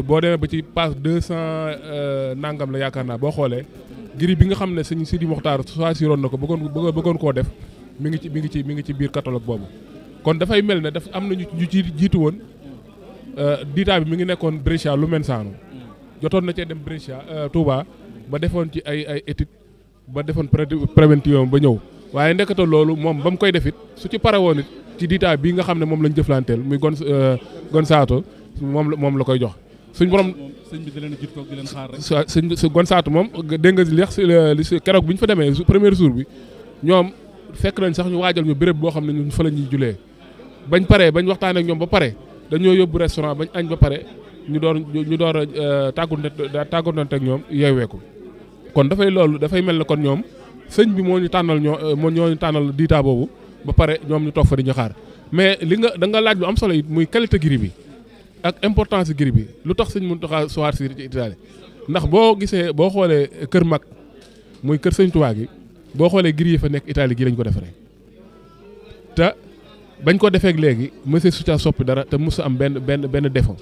S4: boo demee ba ci page 200 nangam la yaakaar naa boo xoolee giri bi nga xam ne sëñ Sidi Moxtaar choisiroon na ko bëggoon koo def mi ngi ci biir catalogue boobu kon dafay mel ne am na ñu ci jiitu woon diitaa bi mi ngi nekkoon Brescia Lumenzano jotoon na cee dem Brescia Touba ba defoon ci ay étude ba defoon prévention ba ñëw waaye ndekete loolu moom ba mu koy def it su ci pare woon it ci diitaa bii nga xam ne moom lañ jëflanteel muy Gonsato moom la koy jox suñ borom
S2: sëñ bi di leen jiit toog di leen xaar rek.
S4: sëñ Gonsato moom dégg nga li keroog bi ñu fa demee premier jour bi ñoom fekk nañ sax ñu waajal ñu béréb boo xam ne ñun fa la ñuy julee bañ paree bañ waxtaan ak ñoom ba pare dañoo yóbbu restaurant bañ añ ba pare ñu door a tàggatante ak ñoom yeeweeku kon dafay mel ne kon ñoom sëñ bi moo ñu tànnal diitaa boobu ba pare ñoom ñu toog fa di ñu xaar mais da nga laaj lu am solo it muy qualité gris bi ak importance gris bi lu tax sëñ Mountakha choisir ci Italie ndax boo xoolee kër mag muy kër sëñ Tuubaa gi boo xoolee gris yi fa nekk Italie gi lañ ko defaree te bañ ko defeek léegi monsieur su ca soppi dara te musu am benn défaut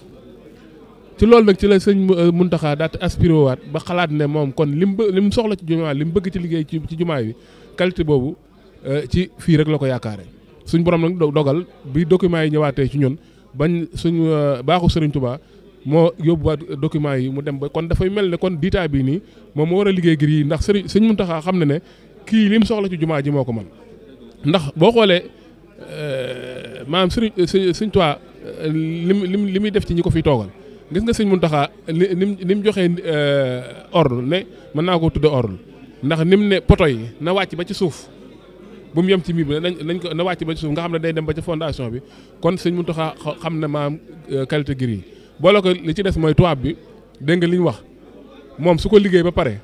S4: ci loolu nag ci la sëñ Mountakha daal di aspiré waat ba xalaat ne moom kon lim soxla ci jumaa li mu bëgg ci liggéey ci jumaa bi qualité boobu ci fii rek la ko yaakaare suñ borom nag dogal bi documents yi ñëwaatee ci ñun bañ suñ baaxu Serigne Touba moo yóbbuwaat documents yi mu dem ba kon dafay mel ne kon diitaa bii nii moom moo war a liggéey gris yi ndax sëñ Mountakha xam ne ne kii lim soxla ci jumaa ji moo ko mën ndax boo xoolee maanaam Serigne Touba li muy def ci ñi ko fiy toogal gis nga sëñ Mountakha ni mu joxee ordre ne mën naa ko tudde ordre ndax nim ne poto yi na wàcc ba ci suuf bu mu yem ci miir bi nañ ko na wàcc ba ci suuf nga xam ne day dem ba ci fondation bi kon sëñ Mountakha xam ne maam qualité gris yi boole ko li ci des mooy tubaab bi dégg nga li ñu wax moom su ko liggéey ba pare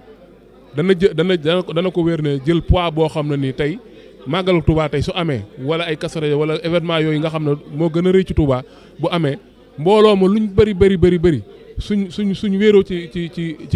S4: dana ko wér ne jël poids boo xam ne nii tey màggalu Touba tey su amee wala ay kasare wala événement yooyu nga xam ne moo gën a rëy ci Touba bu amee mbooloo ma luñ bëri suñ wéeroo ci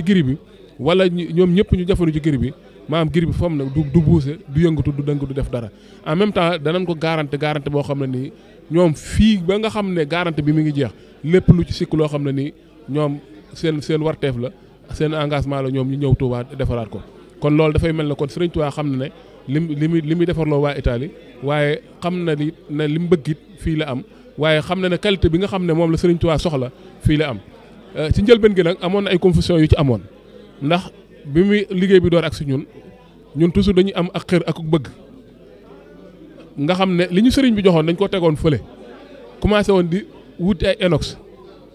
S4: giri bi wala ñoom ñëpp ñu jafandu ci giri bi maanaam giri bi fam ne du buuse du yëngatu du dëng du def dara en même temps danañ ko garanti boo xam ne nii ñoom fii ba nga xam ne garanti bi mi ngi jeex lépp lu ci sikk loo xam ne nii ñoom seen warteef la seen engagement la ñoom ñu ñëw Touba defaraat ko kon loolu dafay mel ne kon Serigne Touba xam na ne li muy defarloo waa Italie waaye xam na ne li mu bëgg it fii la am waaye xam na ne qualité bi nga xam ne moom la Serigne Touba soxla fii la am ci njëlbeen gi nag amoon na ay confusion yu ci amoon ndax bi muy liggéey bi door ak si ñun toujours dañuy am ak xër ak bëgg nga xam ne li ñu sëriñ bi joxoon dañ ko tegoon fële commencé woon di wuti ay inox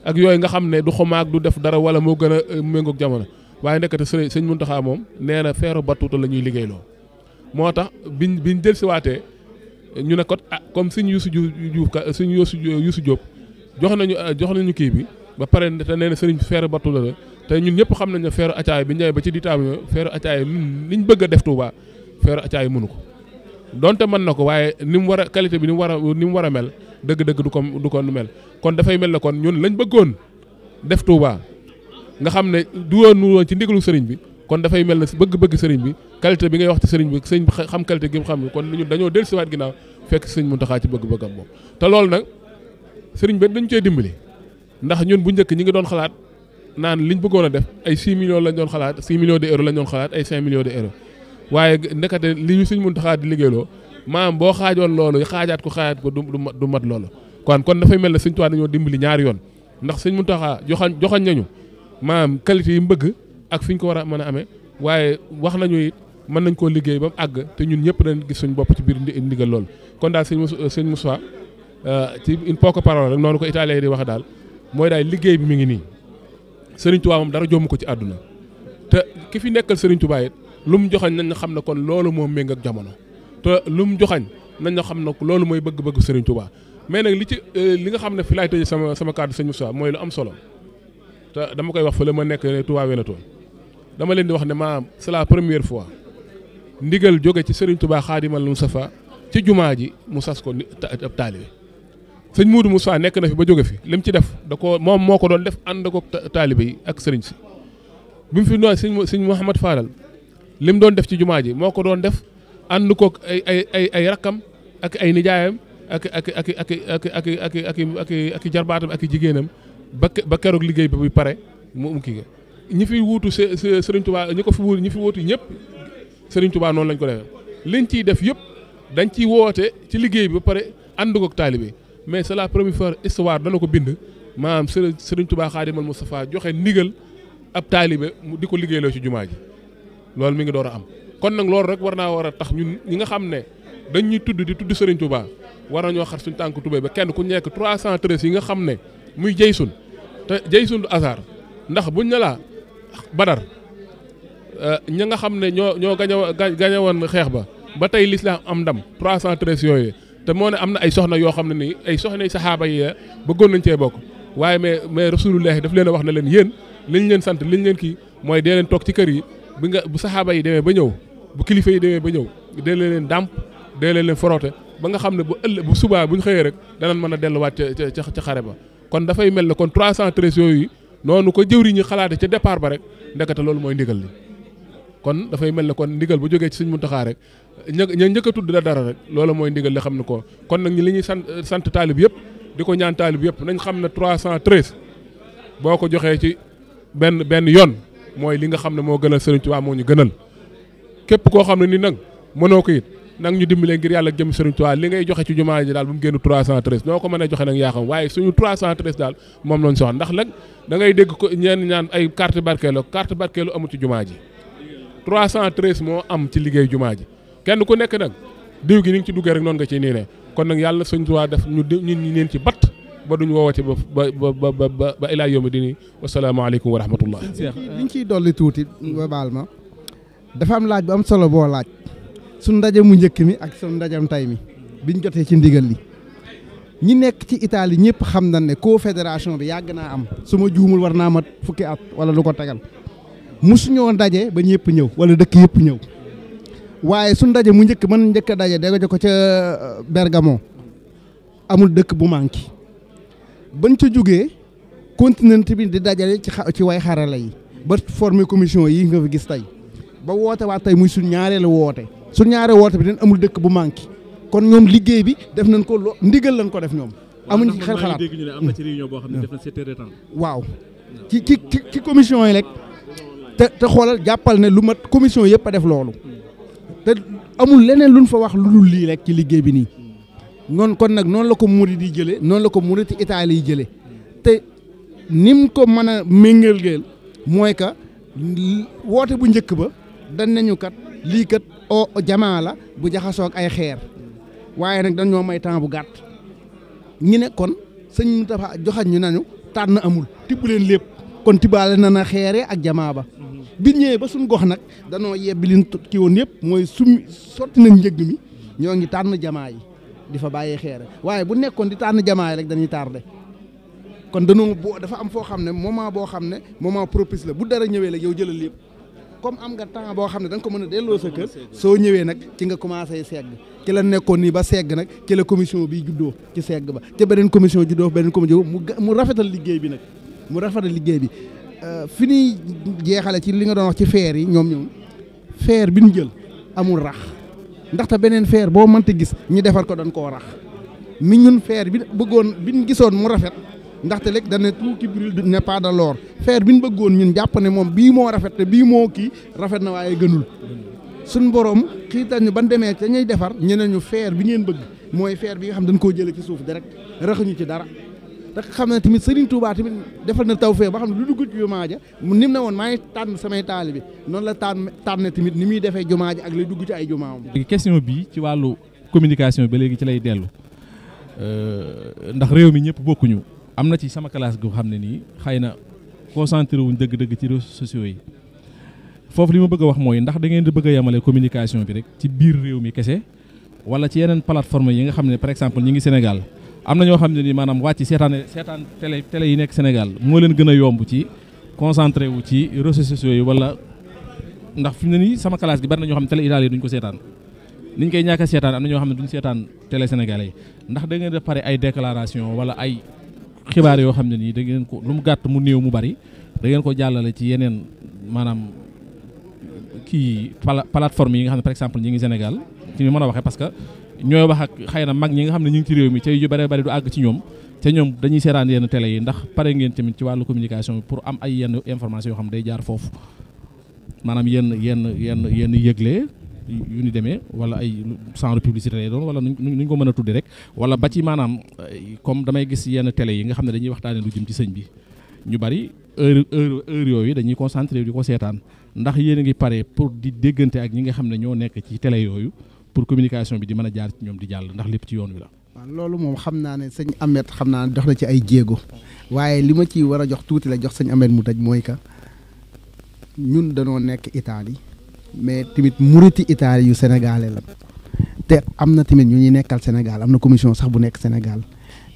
S4: ak yooyu nga xam ne du xomaag du def dara wala moo gën a méngoog jamono waaye nekkate sëñ Mountakha moom nee na feeru battuuta la ñuy liggéeyloo moo tax biñ dellusiwaatee ñu ne ko comme suñu Youssou Diop jox nañu kii bi ba pare te nee na sëriñ feeru battuuta la te ñun ñëpp xam nañ ne feeru acaay bi ñëwee ba ci diitaam feeru acaay liñ bëgg a def Touba feeru acaay mënu ko donte mën na ko waaye ni mu war a qualité bi ni mu war a mel dëgg-dëgg du ko mel kon dafay mel ne kon ñun lañ bëggoon def Touba nga xam ne du woon ci ndigalu sëriñ bi kon dafay mel ne bëgg-bëgg sëriñ bi qualité bi ngay wax ci sëriñ bi sëriñ bi xam qualité gi mu xam kon ñun dañoo dellusiwaat ginnaaw fekk sëriñ Mountakha ci bëgg-bëggam moom te loolu nag sëriñ bi dañu cee dimbali ndax ñun bu njëkk ñi ngi doon xalaat naan liñ bëggoon a def ay 6 millions lañ doon xalaat 6 millions d'euros lañ doon xalaat ay 5 millions d'euros waaye ndekete li ñu Sëñ Muntaxa di liggéeyloo maanaam boo xaajoon loolu xaajaat ko du mat loolu kon dafay mel ne Sëñ Tuubaa dañoo dimbali ñaari yoon ndax Sëñ Muntaxa joxañ nañu maanaam qualité yi mu bëgg ak fi ñu ko war a mën a amee waaye wax nañu it mën nañ koo liggéey ba mu àgg te ñun ñëpp dañ gis suñu bopp ci biir ndigal loolu kon daal sëñ Moussa ci une poche parole rek noonu ko italien di wax daal mooy daal liggéey bi mi ngi nii Serigne Touba moom dara jommu ko ci àdduna te ki fi nekkal Serigne Touba it lu mu joxañ nañ xam ne kon loolu moo méng ak jamono te lu mu joxañ nañ xam ne loolu mooy bëgg-bëgg Serigne Touba mais nag li nga xam ne fi laay tëjee sama kàddu sëñ Moussa mooy lu am solo te dama koy wax fële ma nekk ne Touba Veneto dama leen di wax ne maanaam c'est la première fois ndigal jóge ci Serigne Touba Xaadimal Mustafa ci jumaa ji mu sas ko ab taalibe sëñ Moudou Moussa nekk na fi ba jóge fi lim ci def moom moo ko doon def ànd ko taalibe yi ak sëriñ si bi mu fi noonu sëñ Mouhamad Fadal lim doon def ci jumaa ji moo ko doon def ànd ko ay rakkam ak ay nijaayam ak jarbaatam ak jigéenam ba keroog liggéey bi pare mu kii ñi fi wuutu Serigne Touba ñi ko fi wuutu ñi fi wuutu ñëpp Serigne Touba noonu lañ ko defee liñ ciy def yëpp dañ ciy woote ci liggéey bi ba pare ànd ko ak taalibe mais c'est la première fois histoire dana ko bind maanaam Serigne Touba Xaadimal Mustafa joxe ndigal ab taalibe mu di ko liggéeyloo ci jumaa ji loolu mi ngi door a am kon nag loolu rek war a tax ñun ñi nga xam ne dañ ñuy tudd di tudd Serigne Touba war nañoo xar suñu tànk tubéy ba kenn ku nekk 313 yi nga xam ne muy jeysun te jeysun du hasard ndax buñ ne laa Badar ña nga xam ne ñoo gañewoon xeex ba tey lislaam am ndam 313 yooyu te moo ne am na ay soxna yoo xam ne nii ay soxna saxaaba yi bëggoon nañ cee bokk waaye mais rasulullah daf leen a wax ne leen yéen liñ leen sant liñ leen kii mooy dee leen toog ci kër yi bu saxaaba yi demee ba ñëw bu kilifa yi demee ba ñëw dee leen dàmp dee leen foroote ba nga xam ne bu subaa buñ xëyee rek danañ mën a delluwaat ca xare ba kon dafay mel ne kon 313 yooyu noonu ko jëwriñ ñi xalaate ca départ ba rek ndekete loolu mooy ndigal li kon dafay mel ne kon ndigal bu jógee ci Sëñ Muntaxa rek ña njëkk a tudd dara rek loolu mooy ndigal li xam ne ko kon nag ñi li ñuy sant taalib yëpp di ko ñaan taalib yëpp nañ xam ne 313 boo ko joxee ci benn yoon mooy li nga xam ne moo gënal Sëriñ Tuubaa moo ñu gënal képp koo xam ne ni nag mënoo ko it nag ñu dimbalee ngir yàlla jëm Sëriñ Tuubaa li ngay joxe ci jumaa ji daal bu mu génn 313 noo ko mën a joxe nag yaa xam waaye suñu 313 daal moom lañ soxla ndax nag da ngay dégg ko ñeen ñaan ay carte barkeelu amul ci jumaa ji 313 moo am ci liggéey jumaa ji kenn ku nekk nag diw gi ni nga ci duggee rek noonu nga ciy nii ne kon nag yàlla Sëriñ Tuubaa def ñu ñi neen ci batt ba duñ woowati ba ilaa yawmi dini wasalaamaaleykum wa rahmatullah
S5: liñ ciy dolli tuuti ba baal ma dafa am laaj bu am solo boo laaj suñ ndaje mu njëkk mi ak suñ ndajam tay mi biñ jotee ci ndigal li ñi nekk ci Italie ñëpp xam nañ ne confédération bi yàgg naa am su ma juumul war naa mat fukki at wala lu ko tegal musuñoo ndaje ba ñëpp ñëw wala dëkk yëpp ñëw waaye su ndaje mu njëkk mën njëkk a daje dégg ko ca Bergamo amul dëkk bu manqué bañ ca jógee continent bi di dajale ci way xarala yi ba former commission yi nga fi gis tey ba woote waat tey muy suñ ñaareelu woote bi den amul dëkk bu manqué kon ñoom liggéey bi def nañ ko ndigal lañ ko def ñoom amuñ ci xel xalaat
S2: am na ci réunion boo xam ne def na 7 heures de temps
S5: waaw ci commission yi rek te xoolal jàppal ne lu mat commission yëpp a def loolu te amul leneen luñ fa wax lu dul lii rek ci liggéey bi nii noonu kon nag noonu la ko murid yi jëlee noonu la ko murid yi Italie yi jëlee te nim ko mën a méngalgeel mooy que woote bu njëkk ba dañ nañu kat lii kat jamaa la bu jaxasoo ak ay xeer waaye nag dañoo may temps bu gàtt ñu ne kon sëñ Moustapha joxañ ñu nañu tànn amul tibb leen lépp kon tibbaale na xeere ak jamaa ba bi ñëwee ba suñ gox nag danoo yebbi liñ kii woon yëpp mooy sotti nañ njëgg mi ñoo ngi tànn jamaa yi di fa bàyyee xeere waaye bu nekkoon di tànn jamaa yi rek dañuy tardé kon dafa am foo xam ne moment boo xam ne moment propice la bu dara ñëwee la yow jëlal lépp comme am nga temps boo xam ne da nga ko mën a delloo sa kër soo ñëwee nag ci nga commencé segg ci la nekkoon nii ba segg nag ci la commission bi juddoo ci segg ba ca beneen commission juddoo beneen commission mu rafetal liggéey bi nag fi ñuy jeexale ci li nga doon wax ci feer yi ñoom feer bi ñu jël amul rax ndaxte beneen feer boo mënta gis ñu defar ko dañ koo rax mi ñun feer bi bëggoon bi ñu gisoon mu rafet ndaxte léegi dañ ne tout qui brûle n'est pas de l'or feer bi ñu bëggoon ñun jàpp ne moom bii moo rafet te bii moo kii rafet na waaye gënul suñ borom xiital ñu ban demee ca ñuy defar ñeneen ñu feer bi ngeen bëgg mooy feer bi nga xam dañ koo jëlee ci suuf direct raxuñu ci dara te xam ne tamit Serigne Touba tamit defal na tawfeex ba xam ne lu dugg ci jumaa ja mu nim ne woon maa ngi tànn samay taalibe noonu la tànn tamit ni muy defee jumaa ja ak lay dugg ci ay jumaam.
S2: léegi question bi ci wàllu communication ba léegi ci lay dellu ndax réew mi ñëpp bokkuñu am na ci sama classe gu xam ne nii xëy na concentré wuñ dëgg-dëgg ci réseaux sociaux yi foofu li ma bëgg a wax mooy ndax da ngeen di bëgg a yemale communication bi rek ci biir réew mi kese wala ci yeneen plateforme yi nga xam ne par exemple ñi ngi Sénégal am na ñoo xam ne ni maanaam wàcc seetaan télé yi nekk Sénégal moo leen gën a yomb ci concentré wu ci réseaux sociaux yi wala ndax fi mu ne nii sama classe gi bari na ñoo xam ne télé italien duñ ko seetaan niñ koy ñàkk a seetaan am na ñoo xam ne duñ seetaan télé sénégalais yi ndax da ngeen di pare ay déclaration wala ay xibaar yoo xam ne nii da ngeen ko lu mu gàtt mu néew mu bari da ngeen ko jàllale ci yeneen maanaam kii plateforme yi nga xam ne par exemple ñi ngi Sénégal ci ñu mën a waxee parce que ñooy wax ak xëy na mag ñi nga xam ne ñu ngi ci réew mi te yu bare bari du àgg ci ñoom te ñoom dañuy seetaan yenn télé yi ndax pare ngeen tamit ci wàllu communication pour am ay yenn information yoo xam ne day jaar foofu maanaam yenn yëgle yu ni demee wala ay genre publicité lay doon wala nuñ ko mën a tudde rek wala ba ci maanaam comme damay gis yenn télé yi nga xam ne dañuy waxtaane lu jëm ci sëñ bi ñu bari heure yooyu dañuy concentré di ko seetaan ndax yéen a ngi pare pour di déggante ak ñi nga xam ne ñoo nekk ci télé yooyu pour communication bi di mën a jaar ci ñoom di jàll ndax lépp ci yoon wi la.
S5: waaw loolu moom xam naa ne sëñ Ahmed xam naa ne dox na ci ay jéego waaye li ma ci war a jox tuuti la jox sëñ Ahmed mu tëj mooy que ñun dañoo nekk Italie mais tamit muriti Italie yu sénégalais la te am na tamit ñu ñuy nekkal Sénégal am na commission sax bu nekk Sénégal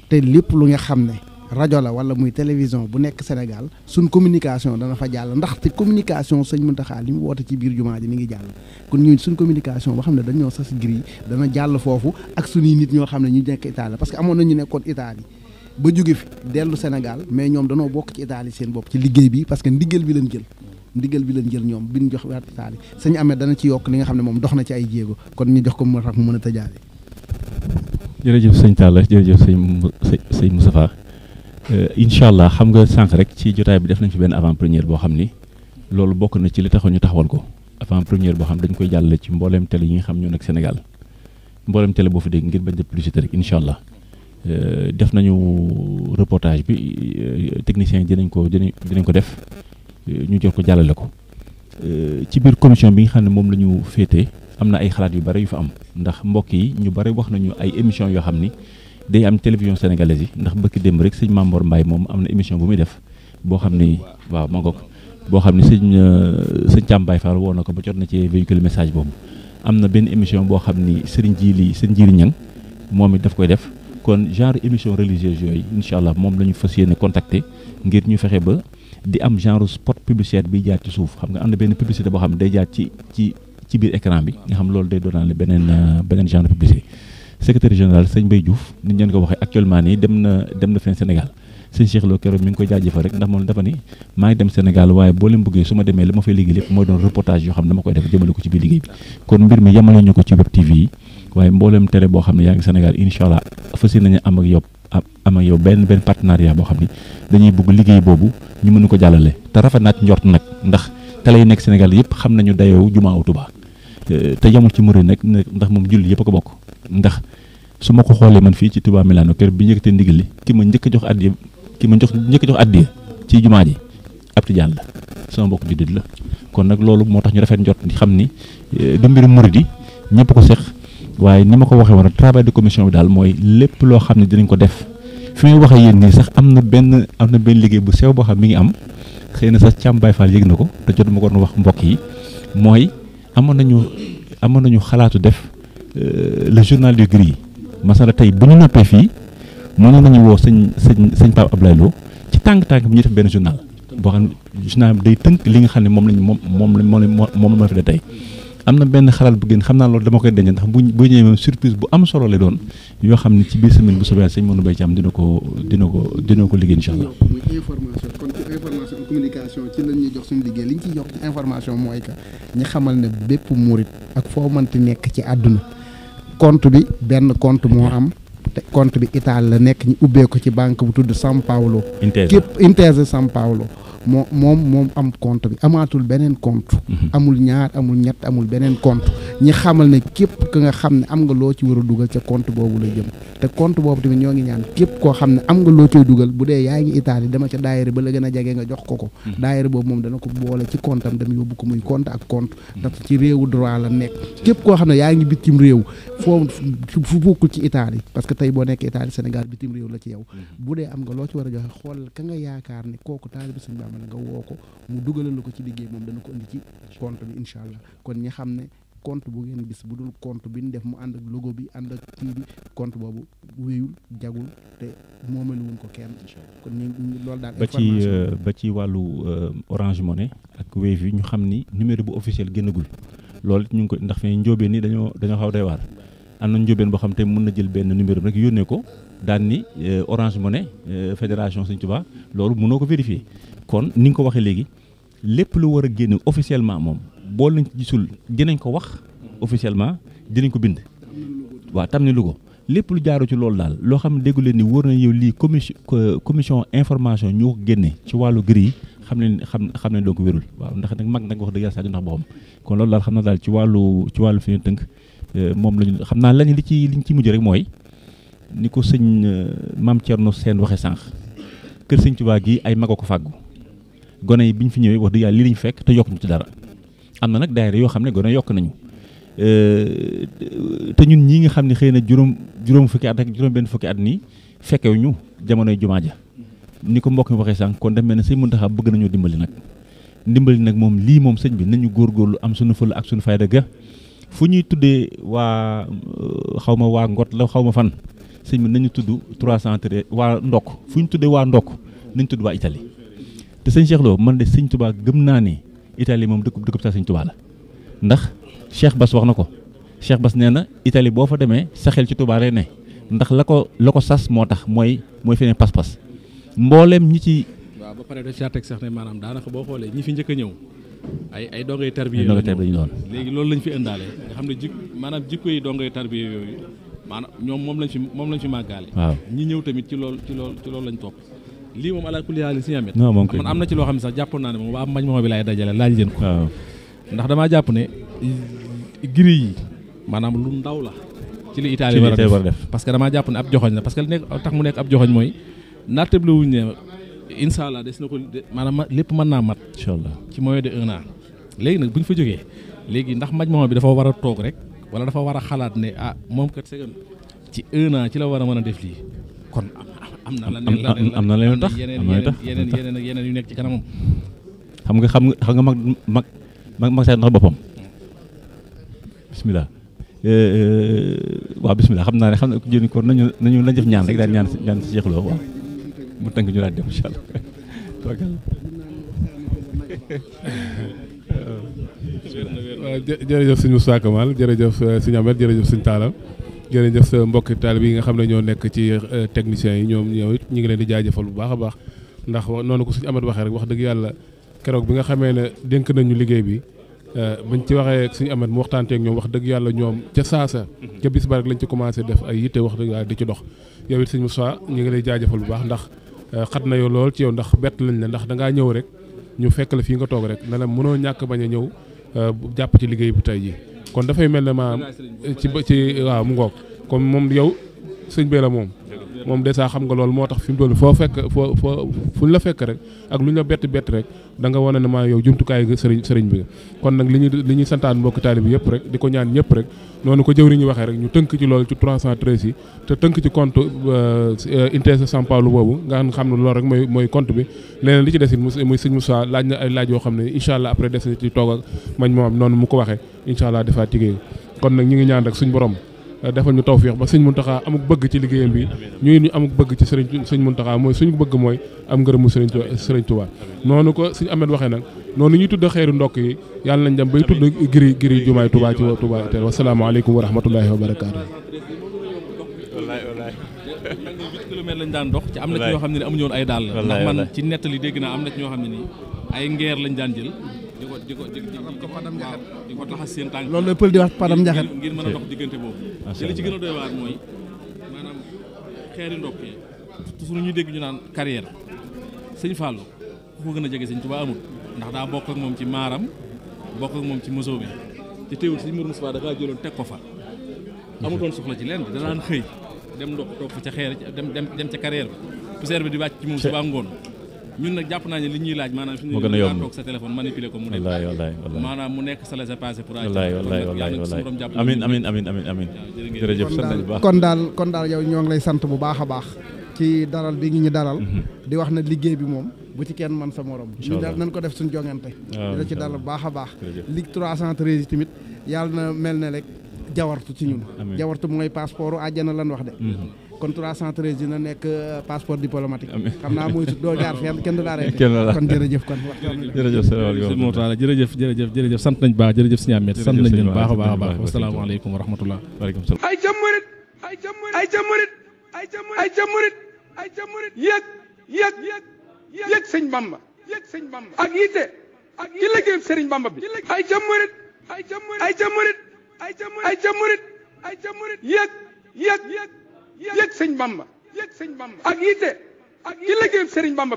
S5: te lépp lu nga xam ne rajo la wala muy télévision bu nekk Sénégal suñ communication dana fa jàll ndaxte communication sëñ Mountakha li mu woote ci biir jumaa ji mi ngi jàll kon ñun suñ communication boo xam ne dañoo sas gris dana jàll foofu ak suñuy nit ñoo xam ne ñu nekk Italie parce que amoon na ñu nekkoon Italie ba jóge fi dellu Sénégal mais ñoom danoo bokk ci Italie seen bopp ci liggéey bi parce que ndigal bi leen jël ñoom bi ñu jox waat Italie sëñ Ahmed dana ci yokk li nga xam ne moom dox na ci ay jéego kon ñu jox ko moo tax mu mën a tëjaale.
S3: jërëjëf sëñ Talla jërëjëf sëñ Moustapha incha allah xam nga sànq rek ci jotaay bi def nañ fi benn avant première boo xam ni loolu bokk na ci li taxoon ñu taxawal ko avant première boo xam dañ koy jàllale ci mbooleem télé yi nga xam ñoo nekk Sénégal mbooleem télé boo fi dégg ngir bañ de publicité rek incha allah def nañu reportage bi technicien dinañ ko def ñu jot ko jàllale ko ci biir commission bi nga xam ne moom la ñu féetee am na ay xalaat yu bari yu fa am ndax mbokk yi ñu bari wax nañu ay émission yoo xam ni day am télévision sénégalaise yi ndax bëkk démb rek sëñ Mamor Mbaye moom am na émission bu muy def boo xam ni waaw ma ngoog boo xam ni sëñ Thiam Baye Fall woo na ko ba jot na ci véhicule message boobu am na benn émission boo xam ni sëñ Jili Ñang moom it daf koy def kon genre émission religieuse yooyu incha allah moom la ñu fas yéene contacter ngir ñu fexe ba di am genre spot publicitaire bi jaar ci suuf xam nga am na benn publicité boo xam ne day jaar ci biir écran bi nga xam loolu day doonaale beneen genre publicité secrétaire général sëñ Mbaye Diouf ni ñu leen ko waxee actuellement nii dem na fenn Sénégal sëñ Cheikh Lo keroog mi ngi koy jaajëfal rek ndax moom dafa ni maa ngi dem Sénégal waaye boo leen bëggee su ma demee li ma fay liggéey lépp mooy doon reportage yoo xam ne dama koy def jëmale ko ci biir liggéey bi kon mbir mi yemale ñu ko ci web TV yi waaye mbooleem télé boo xam ne yaa ngi Sénégal incha allah fas yéene nañu am ak yow benn partenariat boo xam ni dañuy bëgg liggéey boobu ñu mën ko jàllale te rafet naa ci njort nag ndax télé yi nekk Sénégal yëpp xam nañu dayoo jumaa Touba te yamul ci murid nag ndax moom julli yëpp a ko bokk ndax su ma ko xoolee man fii ci Touba Milano kër bi njëkkatee ndigal li ki ma njëkk a jox addiya ci jumaa ji ab tijaan la sama mbokk juddit la kon nag loolu moo tax ñu rafet njort xam ni du mbiru murid yi ñëpp ko seq waaye ni ma ko waxee woon travail de commission bi daal mooy lépp loo xam ne dinañ ko def fi muy waxee yéen nii sax am na benn liggéey bu sew boo xam mi ngi am xëy na sax Thiam Baye Fall yëg na ko te jot ma ko wax mbokk yi mooy amoon nañu xalaatu def le journal du gris masala tey bu ñu noppee fii mënoon nañu woo sëñ Pape Ablaye Lo ci tànk bi ñu def benn journal boo xam ne journal bi day tënk li nga xam ne moom la fi de tey am na benn xalaat bu gën xam naa loolu dama koy denc ndax bu ñëwee moom surprise bu am solo lay doon yoo xam ne ci biir semaine bu soobee sëñ Manoumbe Thiam dina ko liggéey incha allah.
S5: muy information kon ci information communication ci lañ ñuy jox suñu liggéey li ñu ciy jox ci information mooy que ñi xamal ne bépp murit ak foo mënti nekk ci àdduna compte bi benn compte moo am te compte bi Italie la nekk ñu ubbee ko ci banque bu tudd San Paolo. Intesa San Paolo moom am compte bi amaatul beneen compte amul ñaar amul ñett amul beneen compte ñi xamal ne képp ka nga xam ne am nga loo ci war a dugal ca compte boobu la jëm te compte boobu tamit ñoo ngi ñaan képp koo xam ne am nga loo cay dugal bu dee yaa ngi Italie dama ca daayira ba la gën a jege nga jox ko daayira boobu moom dana ko boole ci compte am dem yóbbu ko muy compte ak compte ndax ci réewu droit la nekk képp koo xam ne yaa ngi bitim réew fu bokkul ci Italie parce que tey boo nekk Italie Sénégal bitim réew la ci yow bu dee am nga loo ci war a joxe xoolal ka nga yaakaar ne kooku taalibe Sëñ Bamba la nga woo ko mu dugalal la ko ci liggéey moom dana ko indi ci compte bi incha allah kon ñi xam ne compte bu ngeen gis bu dul compte bi ñu def mu ànd ak logo bi ànd ak kii bi compte boobu wéyul jagul te moomelu wuñ ko kenn kon ñu loolu daal
S3: ba ci wàllu Orange Money ak Wave yi ñu xam ni numéro bu officiel génnagul loolu ñu ngi ko ndax fi njóobeen ni dañoo xaw doy waar am na njóobeen boo xam te mën na jël benn numéro rek yónnee ko daan ni Orange Money fédération Sëñ Tuubaa loolu mënoo ko vérifier kon ni nga ko waxee léegi lépp lu war a génn officiellement moom boo lañ gisul dinañ ko wax officiellement dinañ ko bind waaw tam ni lu ko lépp lu jaaru ci loolu daal loo xam ne déggu leen ni wóor na yow lii commission information ñoo ko génne ci wàllu gris yi xam ne donc wérul waaw ndax nag mag nag wax dëgg yàlla sax ndax boppam kon loolu daal xam na daal ci wàllu fi ñu tënk moom lañu xam naa liñ ci mujj rek mooy ni ko sëñ Mame Thierno Sène waxe sànq kër Sëñ Tuubaa gi ay mag a ko fàggu gone yi bi ñu fi ñëwee wax dëgg yàlla lii lañu fekk te yokk ñu ci dara am na nag daayira yoo xam ne gone yokk nañu te ñun ñii nga xam ne xëy na juróom fukki at ak juróom benn fukki at nii fekkew ñu jamonoy jumaa ja ni ko mbokk mi waxee sànq kon dem mel ne sëñ Muntaxa bëgg nañoo dimbali nag moom lii moom sëñ bi nañu góorgóorlu am suñu fël ak suñu fayda ga fu ñuy tuddee waa xaw ma waa Ngot la xaw ma fan sëñ bi nañu tudd 313 waa Ndokk fu ñu tuddee waa Ndokk nañu tudd waa Italie te sëñ Cheikh Lo man de sëñ Tuubaa gëm naa ni Italie moom dëkkub sa sëñ Tuubaa la ndax Cheikh Bass wax na ko Cheikh Bass nee na Italie boo fa demee sa xel ci Tuubaa lay ne ndax la ko sas moo tax mooy feneen pas-pas mboolem ñi ci.
S2: waaw ba pare da caa teg sax ne maanaam daanaka boo xoolee ñi fi njëkk a ñëw ay dongay tarbiya
S3: lañu doon
S2: léegi loolu lañ fi indaale nga xam ne maanaam jikko yi dongay tarbiya yooyu maanaam ñoom moom lañ fi màggaale. waaw ñi ñëw tamit ci loolu lañ topp. lii moom ala kulli haal si ñamet man am na ci loo xam ne sax jàppoon naa ne moom waa mañ moo bi laay dajale laaj leen ko ndax damaa jàpp ne giri yi maanaam lu ndaw la ci li Italie war a def parce que damaa jàpp ne ab joxoñ la parce que li tax mu nekk ab joxoñ mooy naatable wuñ ne incha allah des na ko maanaam lépp mën naa mat incha allah ci moyen de 1 an léegi nag bu ñu fa jógee léegi ndax mañ moo bi dafa war a toog rek wala dafa war a xalaat ne moom kat segam ci 1 an ci la war a mën a def lii kon am na leen tax yeneen yu nekk ci kanamam
S3: xam nga mag say ndax boppam bismillah waaw bismillah xam naa ne xam na jëni ko nañu def ñaan rek daal ñaan si Cheikh Lo waaw mu tënk ñu daal dem incha allah
S4: waaw jërëjëf sëñ Moussa Kamal jërëjëf sëñ Ahmed jërëjëf sëñ Talla jërëjëf sa mbokki taalibe yi nga xam ne ñoo nekk ci techniciens yi ñoom it ñu ngi leen di jaajëfal bu baax a baax ndax noonu ko sëñ Ahmed waxee rek wax dëgg yàlla keroog bi nga xamee ne dénk nañu liggéey bi bañ ci waxee ak sëñ Ahmed mu waxtaanteeg ñoom wax dëgg yàlla ñoom ca saasa ca bis ba rek lañ ci commencé def ay yitte wax dëgg yàlla di ci dox yow it sëñ Moussa ñu ngi lay jaajëfal bu baax ndax xat na yow lool ci yow ndax bett lañ la ndax dangaa ñëw rek ñu fekk la fii nga toog rek ne la mënoo ñàkk bañ a ñëw jàpp ci liggéey bi tey ji kon dafay mel ne maam ci waaw mu ngoog comme moom yow sëñ bee la moom dèjà xam nga loolu moo tax fi mu toll foo fekk fuñ la fekk rek ak lu ñu la bett rek da nga wane ne maa yow jumtukaay nga sëriñ bi kon nag li ñuy santaan mbokki taalibe bi yëpp rek di ko ñaan ñëpp rek noonu ko jëwriñu waxee rek ñu tënk ci loolu ci 313 yi te tënk ci compte Intesa San Paolo boobu nga xam ne loolu rek mooy compte bi leneen li ci des it muy sëñ Moussa laaj na ay laaj yoo xam ne incha allah après des na ci toog ak mañ moom noonu mu ko waxee incha allah defaat liggéey kon nag ñu ngi ñaan rek suñ borom defal ñu tawfeex ba sëñ Muntaxa amuk bëgg ci liggéeyam bi ñu amuk bëgg ci sëñ Muntaxa mooy suñu bëgg mooy am ngërëmu sëriñ Tuubaa noonu ko sëñ Ahmed waxee nag noonu ñuy tudd xeeru ndokk yi yàlla nañ dem bay tudd giri jumaay Tuubaa ci Tuubaa te wasalaamaaleykum wa rahmatullahi wa barakaatu.
S2: wallaay 8 kilomètres lañ daan dox ci am na ci ñoo xam ne amuñu woon ay dàll ndax man ci nettali dégg naa am na ci ñoo xam ne nii ay ngeer lañ daan jël di ko laxas seen tànk
S5: loolu la pël di wax padam njaxat
S2: ngir mën a dox diggante boobu te li ci gën a doy waar mooy maanaam xeeri ndokk yi toujours ñuy dégg ñu naan carrière sëñ Fallou ku ko gën a jege sëñ Tuubaa amul ndax daa bokk ak moom ci maaram bokk ak moom ci mosoo bi te teewul sëñ Mourou Moustapha da kaa jëloon teg ko fa amutoon soxla ci leen da daan xëy dem ndox toog fa ca xeer dem ca carrière bi poussière bi di wàcc ci moom suba ngoon ñun nag jàpp naa ne li ñuy laaj maanaam fi ñu toog sa téléphone manipuler ko mu dem maanaam mu nekk sa laissez-passer pour amiin
S3: jërëjëf sant nañu baax
S5: kon daal yow ñoo ngi lay sant bu baax a baax ci dalal bi ngi ñu dalal di wax na liggéey bi moom bu ci kenn man sa morom ñu daal nañ ko def suñu jongante di la ci dalal bu baax a baax Ligue 313 tamit yàlla na mel ne rek jawartu ci ñun jawartu mooy passeport u àjjana lan wax de kon 313 dina nekk passeport diplomatique xam naa mooy doo jaar fenn kenn du la arrêté kon jërëjëf kon
S3: jërëjëf
S2: jërëjëf sant nañ baax jërëjëf Sëñ Ahmed sant nañ leen baax a baax a baax wasalaamaaleykum wa rahmatullah
S3: waaleykum salaam
S1: ay ca murit ay ca murit yëg sëñ Bamba ak yitte ci liggéey sëriñ Bamba bi ay ca murit yëg sëñ Bamba ak yitte ci liggéey sëriñ Bamba bi